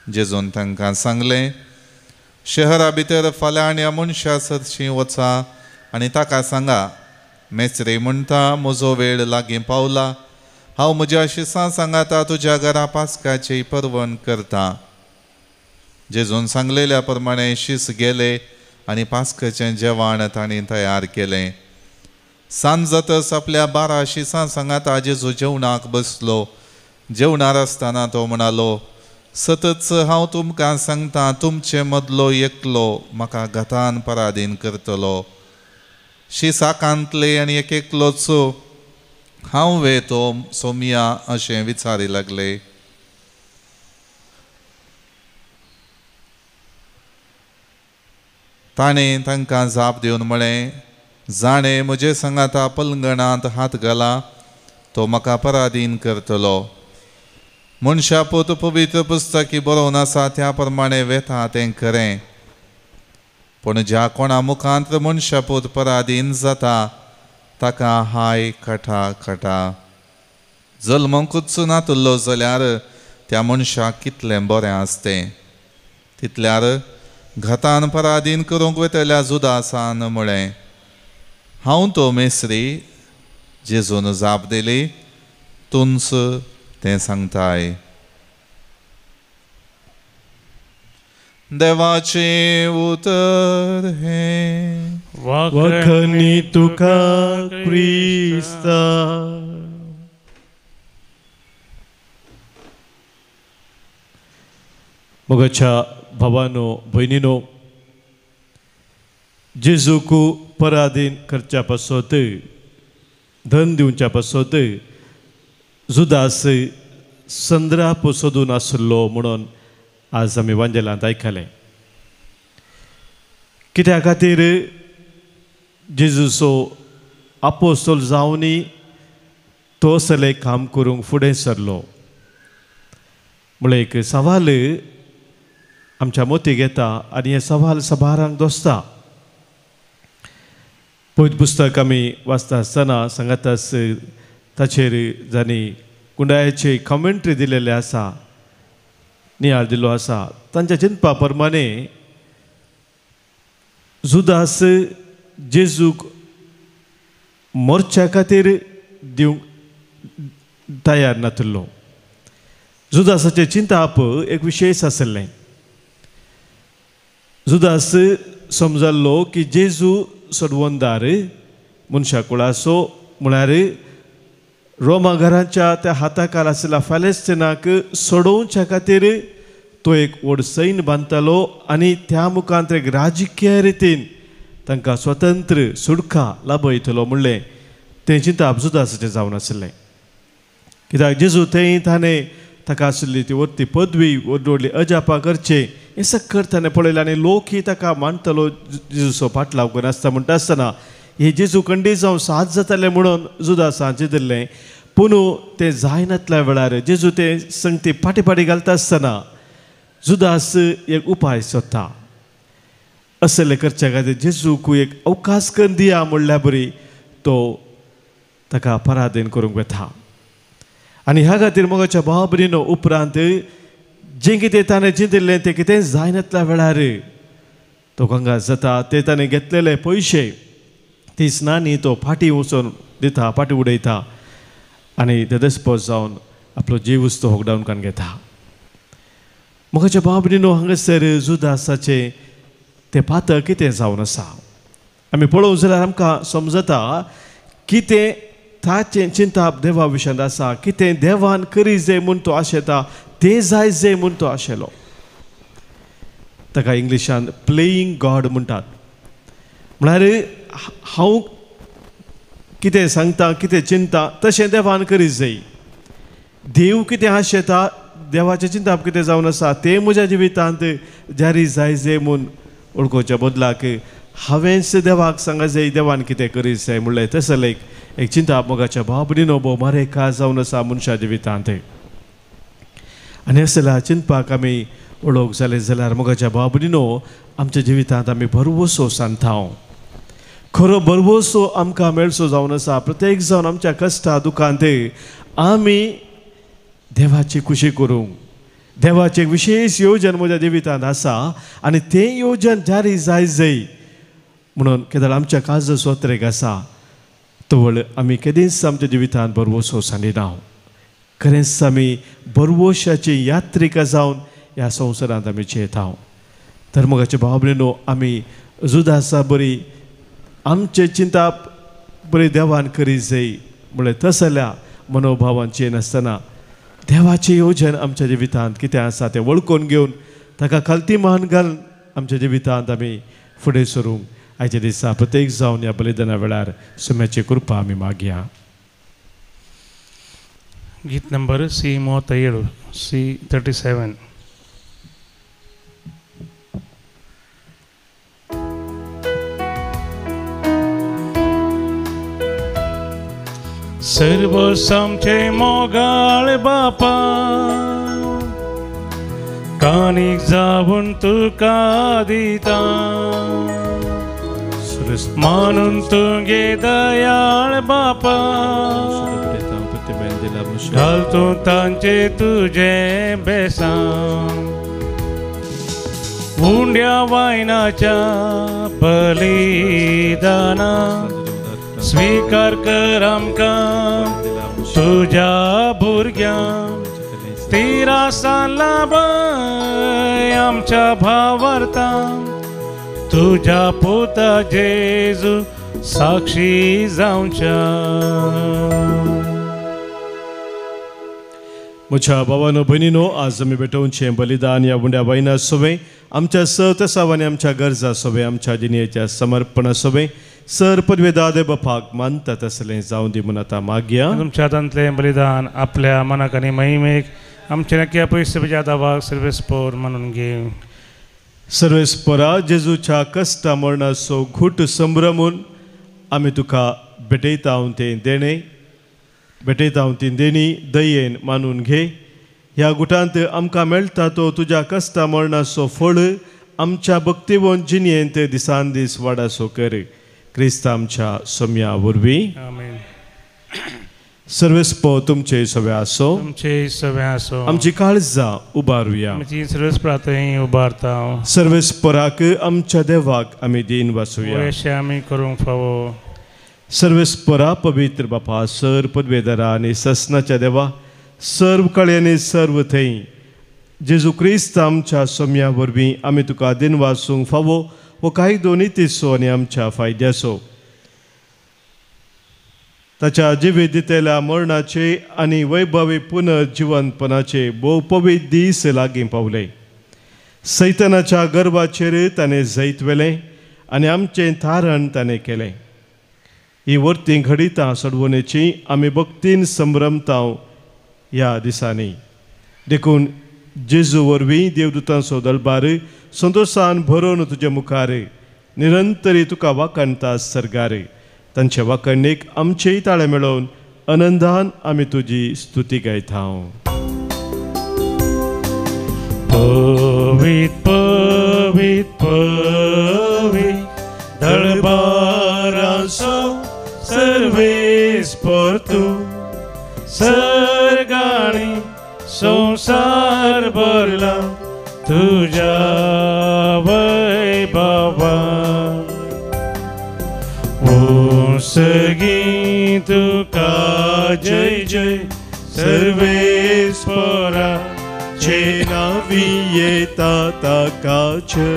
जेजून तांकां सांगलें, शहरा भितर फाल्यां मनशा सरशीं वचा आनी ताका सांगा, मेस्त्री म्हणटा म्हजो वेळ लागीं पावला, हांव म्हज्या शिसां सांगाता तुज्या घरा पास्काची परवण करता. जेजून सांगलेल्या प्रमाणे शीस गेले आनी पास्काचें जेवण तांणी तयार केलें. सांज जातच आपल्या 12 शिसां सांगाता जेजू जेवणाक बसलो. जेवणार आसतना तो म्हणालो, सतच हांव तुमकां सांगता, तुमचे मदलो एकलो म्हाका घातान पराधीन करतलो. शिसाकांतले आनी एक एकलोच हांव वे तो सोमिया अशें विचारी लागले. ताणें तांकां जाप दिवन म्हळें, जाणें म्हजे सांगाता पलंगणांत हात घाला तो म्हाका पराधीन करतलो. मनशा पूत पवित्र पुस्तकी बरोवन आसा त्या प्रमाणे वेता तें खरें, पूण ज्या कोणा मुखांत मनशा पूत पराधीन जाता ताका हाय खटा खटा. जल्मकूच नातुल्लो जाल्यार त्या मनशाक कितलें बरें आसतें. तितल्यार घातान पराधीन करूंक वतल्या जुदासान म्हळें, हांव तो मेस्त्री. जेजून जाप दिली, तूंच तें सांगताय. देवाचें उतर हें. वखणी तुका क्रिस्ता. मोगाच्या भावानो भयणीनो, जेजूक पराधीन करच्या पासत, धन दिवच्या पासत जुदास संद्राप सोदून आसलो म्हणून आज आमी वांजेलांत आयकलें. कित्या खातीर जेजूचो आपोस्तोल जावनी तो असलें काम करूंक फुडें सरलो म्हळ्यार एक सवाल आमच्या मोतीक येता आनी हें सवाल सभारांक दोसता. पवित्र पुस्तक आमी वाचता आसतना सांगाताच ताचेर जांणी कुंडायाची कॉमेंट्री दिलेली आसा, नियाळ दिल्लो आसा, तांच्या चिंतपा प्रमाणे जुदास जेजूक मोर्च्या खातीर दिवंक तयार नातिल्लो. जुदासाचें चिंताप एक विशेश आशिल्लें. जुदास समजल्लो की जेजू सोडवणदार मनशा कुळाचो, म्हळ्यार रोमा घराच्या त्या हाताखाल आशिल्ल्या फालेस्टिनाक सोडोवच्या खातीर तो एक व्हड सैन बांदतालो आनी त्या मुखांत एक राजकीय रितीन तांकां स्वतंत्र सुटका लाभयतलो म्हणलें तें चिंताप जुदासाचें जावन आशिल्लें. कित्याक जेजू थंय ताणें ताका आशिल्ली ती व्हडली पदवी, व्हडली व्हडली अजापां करचें हें सक्कर ताणें पळयलें आनी लोकय ताका मानतलो जेजूचो फाटलाव करिनासता. म्हणटा आसतना हे जेजू कंडी जावं साथ जाताले म्हणून जुदासान चिंतिल्लें, पूण तें जायनातल्या वेळार जेजू तें संगती फाटीं फाटीं घालता आसतना जुदास एक उपाय सोदता. असलें करच्या खातीर जेजूक एक अवकाश करून दिया म्हणल्यार बरी तो ताका पराधीन करूंक वता. आनी ह्या खातीर मोगाच्या भाव भयणीनो, उपरांत जें कितें ताणें चिंतिल्लें तें कितें जायनातल्या वेळार तो कंगास जाता. ते ताणें घेतलेले पयशे ती स्नानी तो फाटीं वचून दिता, फाटीं उडयता आनी ते दसपोज जावन आपलो जीवच तो होगडावन काडून घेता. मोगाच्या भाव भयणीनो, हांगासर जुदासाचें तें पातक कितें जावन आसा आमी पळोवंक जाल्यार आमकां समजता कितें ताचें चिंताप देवा विशयांत आसा, कितें देवान करी जाय म्हूण तो आशेता, तें जाय जाय म्हूण तो आशेलो. ताका इंग्लिशान प्लेईंग गॉड म्हणटात. म्हळ्यार हांव कितें सांगता कितें चिंता तशें देवान करीत जाय. देव कितें आशेता देवाचें चिंताप कितें जावन आसा तें म्हज्या जिवितांत जारी जाय जाय म्हूण वळखुच्या बदलाक हांवेंच देवाक सांगा जाय देवान कितें करीत जाय म्हणलें तसलें एक एक चिंताप मोगाच्या भाव भयणीनो भोव मारेकार जावन आसा मनशा जिवितांत. आनी असल्या चिंतपाक आमी वळख जालें जाल्यार मोगाच्या भाव भयणीनो आमच्या जिवितांत आमी भरवसो सांगता. खरो भरवसो आमकां मेळचो जावन आसा. प्रत्येक जावन आमच्या कश्टा दुखांत आमी देवाची खुशी करूंक देवाचें एक विशेष योजन म्हज्या जिवितांत आसा आनी तें योजन जारी जाय जाय म्हणून केदळ आमच्या काळजा सोत्रेक आसा तवळ आमी केदींच आमच्या जिवितांत भरवसो सांडिना. खरेंच आमी भरवशाची यात्रिका जावन ह्या संवसारांत आमी जियेता. तर मोगाचे भाव भयणीनो आमी जुदासा बरी आमचें चिंताप बरी देवान करीत जाय म्हणल्यार तसल्या मनोभावान नासतना देवाचें योजन आमच्या जिवितांत कितें आसा तें वळखून घेवन ताका खालती मान घालून आमच्या जिवितांत आमी फुडें सरूंक आयच्या दिसा प्रत्येक जावन ह्या बलिदाना वेळार सुम्याची कृपा आमी मागया. गीत नंबर सी 37 सी 37. सर्वसामचे मोगाळ बापा कानीक जावन तुका दिता मानून तुगे दयाळ बापा घाल तूं तांचे तुजे बेसां उंड्या वायनाच्या बलिदाना स्वीकार कर आमकां तुज्या भुरग्यांक तिरासान लाभय आमच्या भावार्थान तुज्या पुता जेजू साक्षी जावच्या. म्हज्या भावानो भयणीनो आज आमी भेटोवचें बलिदान ह्या उंड्या वायना सोबें आमच्या सतसाव आनी आमच्या गरजा सोबें आमच्या जिणेच्या समर्पणा सोबें सर पदवेदादे बापाक मानता तसलें जावं दी म्हूण आतां मागया. तुमच्या हातांतलें बलिदान आपल्या मनाक आनी महिमेक आमच्या नक्की पयशे दावाक सर्वेस्पोर मानून घे. सर्वेस्पोरा जेजूच्या कश्टा मरणाचो घूट संभ्रमून आमी तुका भेटयता तें देणें भेटयता ती देणी दयेन मानून घे. ह्या गुटांत आमकां मेळटा तो तुज्या कश्टा मरणाचो फळ आमच्या भक्तिवंत जिणेंत दिसान दीस वाडासो कर. क्रिस्त आमच्या सम्या वरवीं. आमेन. सर्वेस्पो तुमचे सवे आसो तुमचे सवे आसो. आमची काळजां उबारुया आमची सर्वेस्परांतय उबारता. सर्वेस्पराक आमच्या देवाक आमी दीन वाचुया अशें आमी करूंक फावो. सर्वेस्परा पवित्र बापा सर पदवेदारा आनी ससनाच्या देवा सर्व कळयांनी सर्व थंय जेजू क्रिस्त आमच्या सम्या वरवीं आमी तुका दीन वाचूंक फावो हो कायदो नितीचो आनी आमच्या फायद्याचो. ताच्या जिवीत दितल्या मरणाचे आनी वैभवी पुनर्जिवंतपणाचे भोव पवित्र दीस लागीं पावले. सैतानाच्या गर्भाचेर ताणें जैत व्हेलें आनी आमचें तारण ताणें केलें. ही वर्ती घडितां सोडवणेची आमी भक्तीन संभ्रमता ह्या दिसांनी. देखून जेजू वरवीं देवदूतांचो दलबार संतोशान भरोवन तुजे मुखार निरंतरी तुका वाखाणता सर्गार. तांचे वाखाणणेक आमचेय ताळे मेळोवन आनंदान आमी तुजी स्तुती गायता. पवित पवित पवित दळबाराचो सर्वेस्पोर तूं सर्गाणी संवसार भरला तुज्या वैभवान. उसगी तुका जय जय सर्वेस्पोरा जे नावी येता ताका जय.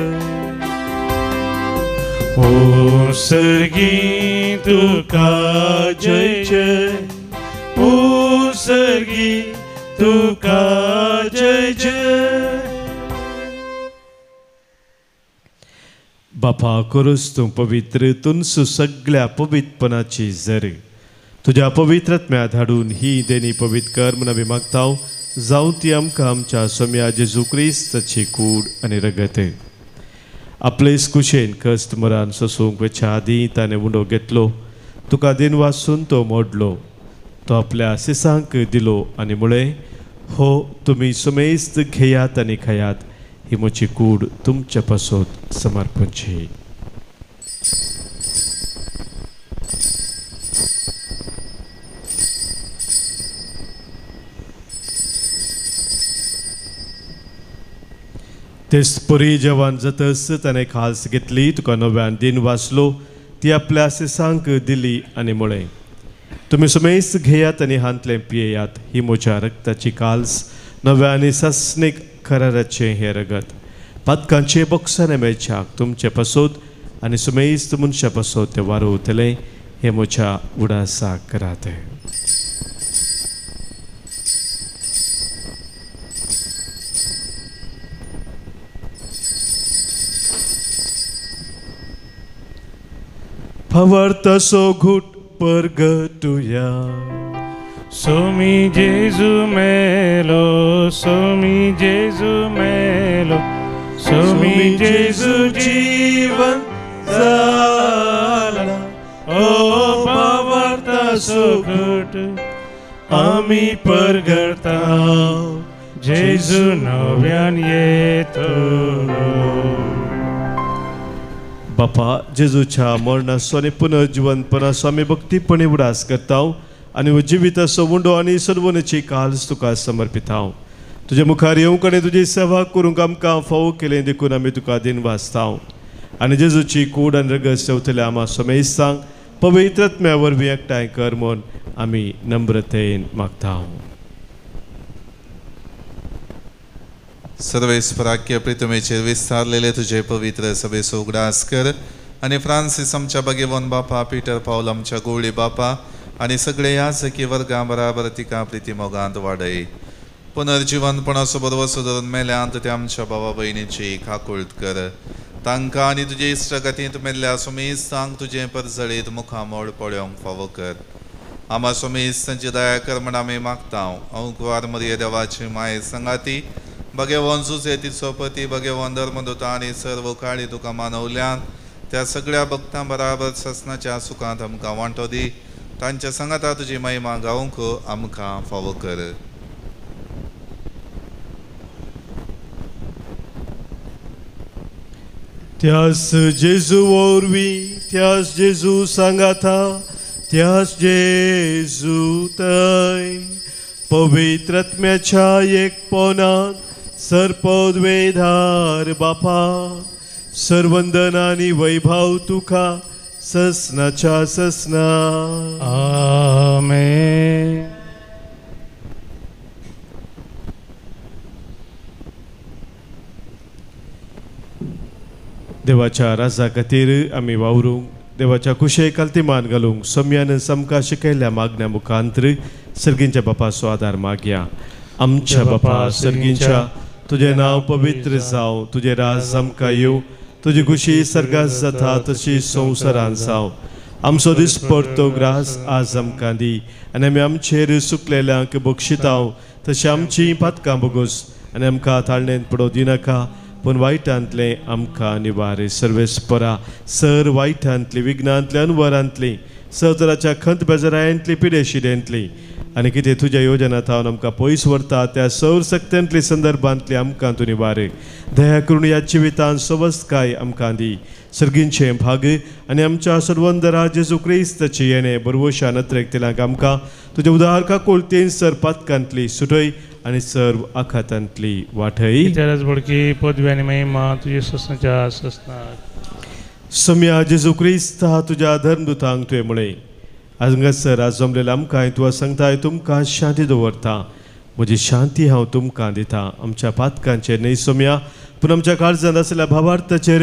उसगी तुका जय जय उसगी तुका जय जय. बापा करूस तूं पवित्र तुनसू सगळ्या पवित्रपणाची जर तुज्या पवित्र आत्म्या धाडून ही देणी पवित्र कर म्हूण आमी मागता, जावं ती आमकां आमच्या सोम्या जेजू क्रिस्ताची कूड आनी रगत. आपलेच कुशेन कश्ट मरान सोसूंक वचच्या आदीं ताणें उंडो घेतलो, तुका दिन वासून तो मोडलो, तो आपल्या सिसांक दिलो आनी म्हळें, हो तुमी सुमेस्त घेयात आनी खायात, ही म्हजी कूड तुमच्या पासत समर्पणची. तेच परी जेवण जातच ताणें खास घेतली, तुका नव्यान दिन वाचलो, ती आपल्या सिसांक दिली आनी म्हळें, तुमी सुमेस्त घेयात आनी हांतलें पियेयात, ही म्हज्या रक्ताची काल्स, नव्या आनी सासणीक कराराचें हें रगत, पातकांचे बक्षाने मेळच्याक तुमचे पासत आनी सुमेस्त मनशा पासत तें वारोवतलें, हें म्हज्या उडासाक करात. फवर्तसो घुट परगटुया. सोमी जेजू मेलो, सोमी जेजू मेलो, सोमी जेजू जीवन जाला, ओ भावार्थाचो घुट आमी परगटा, जेजू नव्यान येतलो. बापा, जेजूच्या मरणाचो आनी पुनर्जिवनपणाचो आमी भक्तीपणी उडास करता आनी जिविताचो उंडो आनी सर्वनेची काल्स तुका समर्पिता. तुजे मुखार येवंक आनी तुजी सेवा करूंक आमकां फावो केलें देखून आमी तुका दिन वाचता आनी जेजूची कूड आनी रगत सेवतल्या आमा समेस्तांक पवित्र आत्म्या वरवीं एकठांय कर म्हूण आमी नम्रतेन मागता. सर्वेस्पराक्य प्रितमेचेर विस्तारलेले तुजे पवित्र सभेचो उगडास कर आनी फ्रांसीस आमच्या भगेवन बापा, पीटर पावल आमच्या गोवळी बापा आनी सगळे याजकी वर्गां बराबर तिका प्रिती मोगांत वाडय. पुनर्जिवनपणाचो बरवसो धरून मेल्यांत ते आमच्या भावा भयणीची काकुळट कर. तांकां आनी तुजे इश्टगतींत मेल्ल्या सुमेस्तांक तुजें परजळीत मुखामोळ पळोवंक फावो कर. आमा सुमेस्तांची दया कर म्हण आमी मागता. अंकुवार मरिये देवाची माये सांगाती भगेवन जुजे तिचो पती भगेवन धर्मदूता आनी सर्व काळी तुका मानवल्यान त्या सगळ्या भक्तां बराबर ससनाच्या सुखांत आमकां वांटो दी. तांच्या सांगाता तुजी महिमा गावंक आमकां फावो कर. त्यास जेजू वरवीं, त्यास जेजू सांगाता, त्यास जेजू थंय पवित्र आत्म्याच्या एकपणांत सर्पद्वेधार बापा, सर्वंदन आनी वैभव तुका ससनाच्या ससना. आमेन. देवाच्या राजा खातीर आमी वावरूंक, देवाच्या कुशेक मान घालूंक सम्यान समका शिकयल्ल्या मागण्या मुखांतर सर्गींच्या बापाचो आदार मागया. आमच्या बापा सर्गींच्या, तुजें नांव पवित्र जावं, तुजें राज आमकां येवं, तुजी खुशी सर्गात जाता तशी संवसारान जावं. आमचो दिसपडतो ग्रास आज आमकां दी आनी आमी आमचेर सुकलेल्यांक बक्षिताव तशें आमची पातकां बोगोस आनी आमकां ताळणेंत पडोवं दिनाका, पूण वायटांतलें आमकां निवारे. सर्वेस्परा सर वायटांतली, विघ्नांतली, अनवरांतली, सतराच्या खंत बेजारायंतली, पिडेशिडेंतली आनी कितें तुज्या योजना थावन आमकां पयस व्हरता त्या सौर सक्त्यांतली संदर्भांतली आमकां तूं निवारे. दया करून ह्या जिवितान सवस्तकाय आमकां दी. सर्गींचें भाग आनी आमच्या सर्वंदरा जेजू क्रिस्ताची येणे बरवशा नत्रेक तिलांक आमकां तुज्या उदार काकुळतेन सर पातकांतली सुटय आनी सर्व आखातांतली वाटय. बडकी पदवी आनी महिमा तुजी ससनाच्या ससनाक. सम्या जेजू क्रिस्ता तुज्या धर्मदूतांक तुवें म्हळें, हांगासर आज जमलेल्या आमकां तुका सांगताय, तुमकां शांती दवरता, म्हजी शांती हांव तुमकां दिता. आमच्या पातकांचेर न्हय सोम्या, पूण आमच्या काळजांत आशिल्ल्या भावार्थाचेर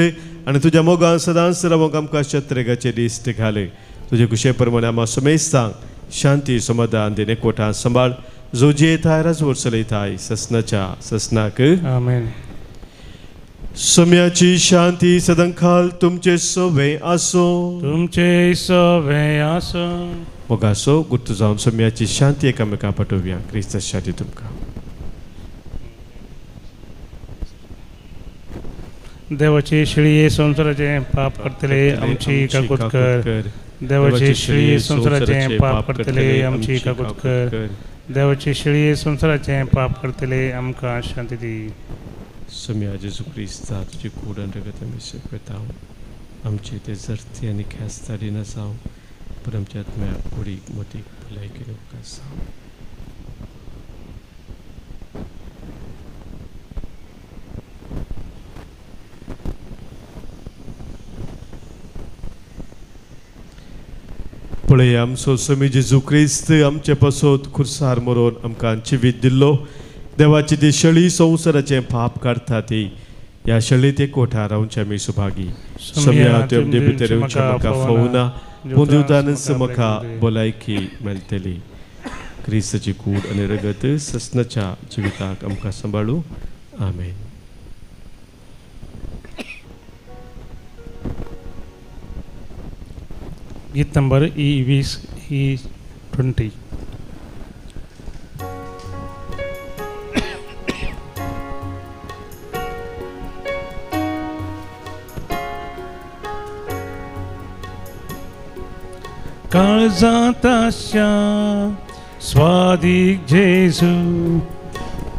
आनी तुज्या मोगान सदांच रावंक आमकां शत्रेगाचे दिश्ट घाले. तुजे कुशे प्रमाणे आमा समेस्तांक शांती समाधान दिने कोठां सांबाळ, जो जियेताय राजवट चलयताय ससनाच्या ससनाक. आमेन. सम्याची शांती सदंखाल तुमचे सोवे आसो, तुमचे सोवे आसो. मोगासो गुर्तू जावन सोम्याची शांती एकामेका पाठोवया. क्रिस्त शांती तुमकां. देवाची शिळये संवसाराचें पाप करतले आमची काकूत कर. देवाची शिळये संवसाराचें पाप करतले आमची काकूत कर. देवाची शिळये संवसाराचें पाप करतले आमकां शांती दी. सोम्या जेजू क्रिस्ता तुजी कूड आनी रगत आमी शिकयता आमची ते जर्ती आनी ख्यास्त दिना जावं पर आमच्या आत्म्या कुडीक मोतीक भलायकी उपकार जावं. पळय आमचो स्वामी जेजू क्रिस्त आमचे पासत खुर्सार मरोन आमकां जिवीत दिल्लो. देवाची ती शळी संवसाराचें पाप काडटा ती ह्या शळी ते कोठार रावचे आमी सुभागी. सोम्या तुवें भितर येवचें म्हाका फावना पूण दिवतानच म्हाका भलायकी मेळटली. क्रिस्ताची कूड आनी रगत ससनाच्या जिविताक आमकां सांबाळू. आमेन. गीत नंबर E20 E20. काळजांत आशा स्वादीक जेजू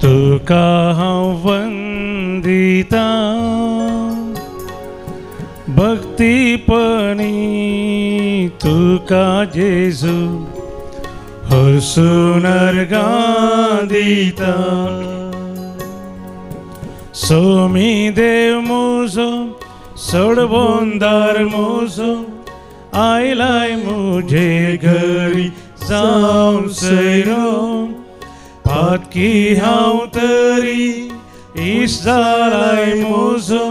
तुका हांव वंदिता भक्तीपणी तुका जेजू हरसून अर्घां दिता. सोमी देव म्हजो सोडवंदार म्हजो आयलाय मुझे घरी जावन सैरो पातकी हांव तरी इश्ट जालाय म्हजो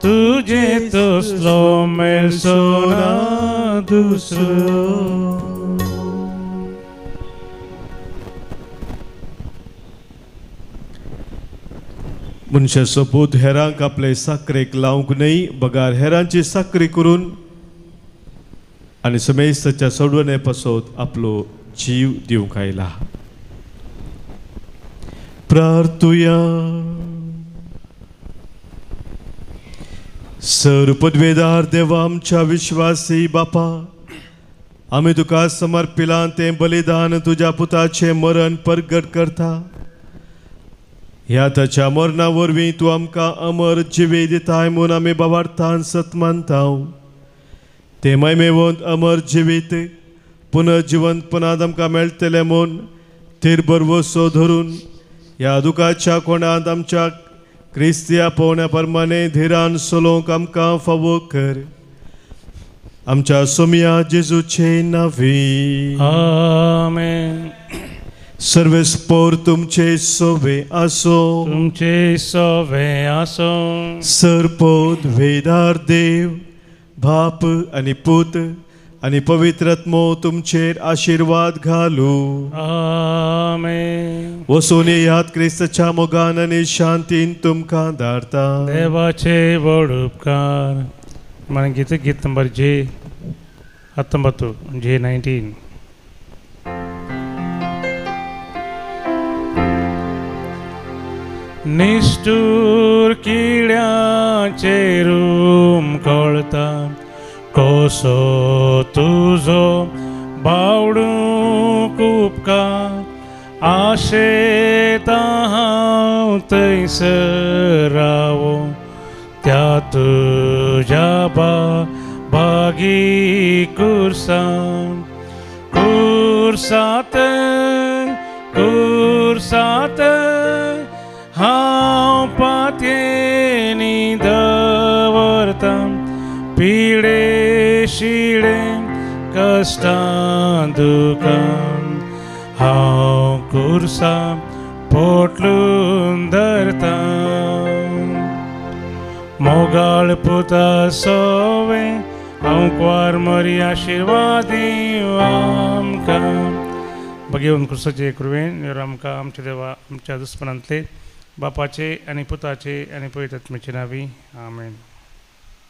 तुझे तसलो मेळचो ना दुसरो. मनशाचो पूत हेरांक आपले साकरेक लावंक न्हय बगार हेरांची साकरी करून आनी समेस्ताच्या सोडवणे पासत आपलो जीव दिवंक आयला. प्रार्थुया. सर पदवेदार देवा आमच्या विश्वासी बापा आमी तुका समर्पिलां तें बलिदान तुज्या पुताचें मरण परगट करता. ह्या ताच्या मरणा वरवीं तूं आमकां अमर जिवी दिताय म्हूण आमी बाबार्थान सत मानता. तें महिमेवंत अमर जिवीत पुनर्जिवंतपणांत आमकां मेळटलें म्हूण थीर भरवसो धरून ह्या दुखाच्या कोणांत आमच्या क्रिस्तिया पोवण्या प्रमाणे धिरान चलोवंक आमकां फावो कर. आमच्या सोम्या जेजूचे नांवी आमेन. सर्वेस्पोर तुमचे सोवे आसो. तुमचे सोवे आसो. सरपोत वेदार देव बाप आनी पूत आनी पवित्र आत्मो तुमचेर आशिर्वाद घालू. आमेन. वसून येयात क्रिस्ताच्या मोगान आनी शांतीन तुमकां धाडता. देवाचे व्हड उपकार. मागीर गीत नंबर जे 19 जे 19. निश्ठूर किड्याचे रूम कळता कसो तुजो बावडूंक उपकार आशेता हांव थंयसर रावो त्या तुज्या भागी कुर्सान कुर्सात कुर्सात हांव पातयेनी दवरता पिडे शिडे कश्टां दुखां हांव कुर्सा पोटलून धरता. मोगाळ पुता सोवे हांव कुवार मरी आशिर्वादी आमकां. भगेवन क्रिस्ताचे कृपेन आमकां आमच्या देवा आमच्या दुस्मनांतले बापाचे आनी पुताचे आनी पवित्र आत्म्याचे नांवी आमेन.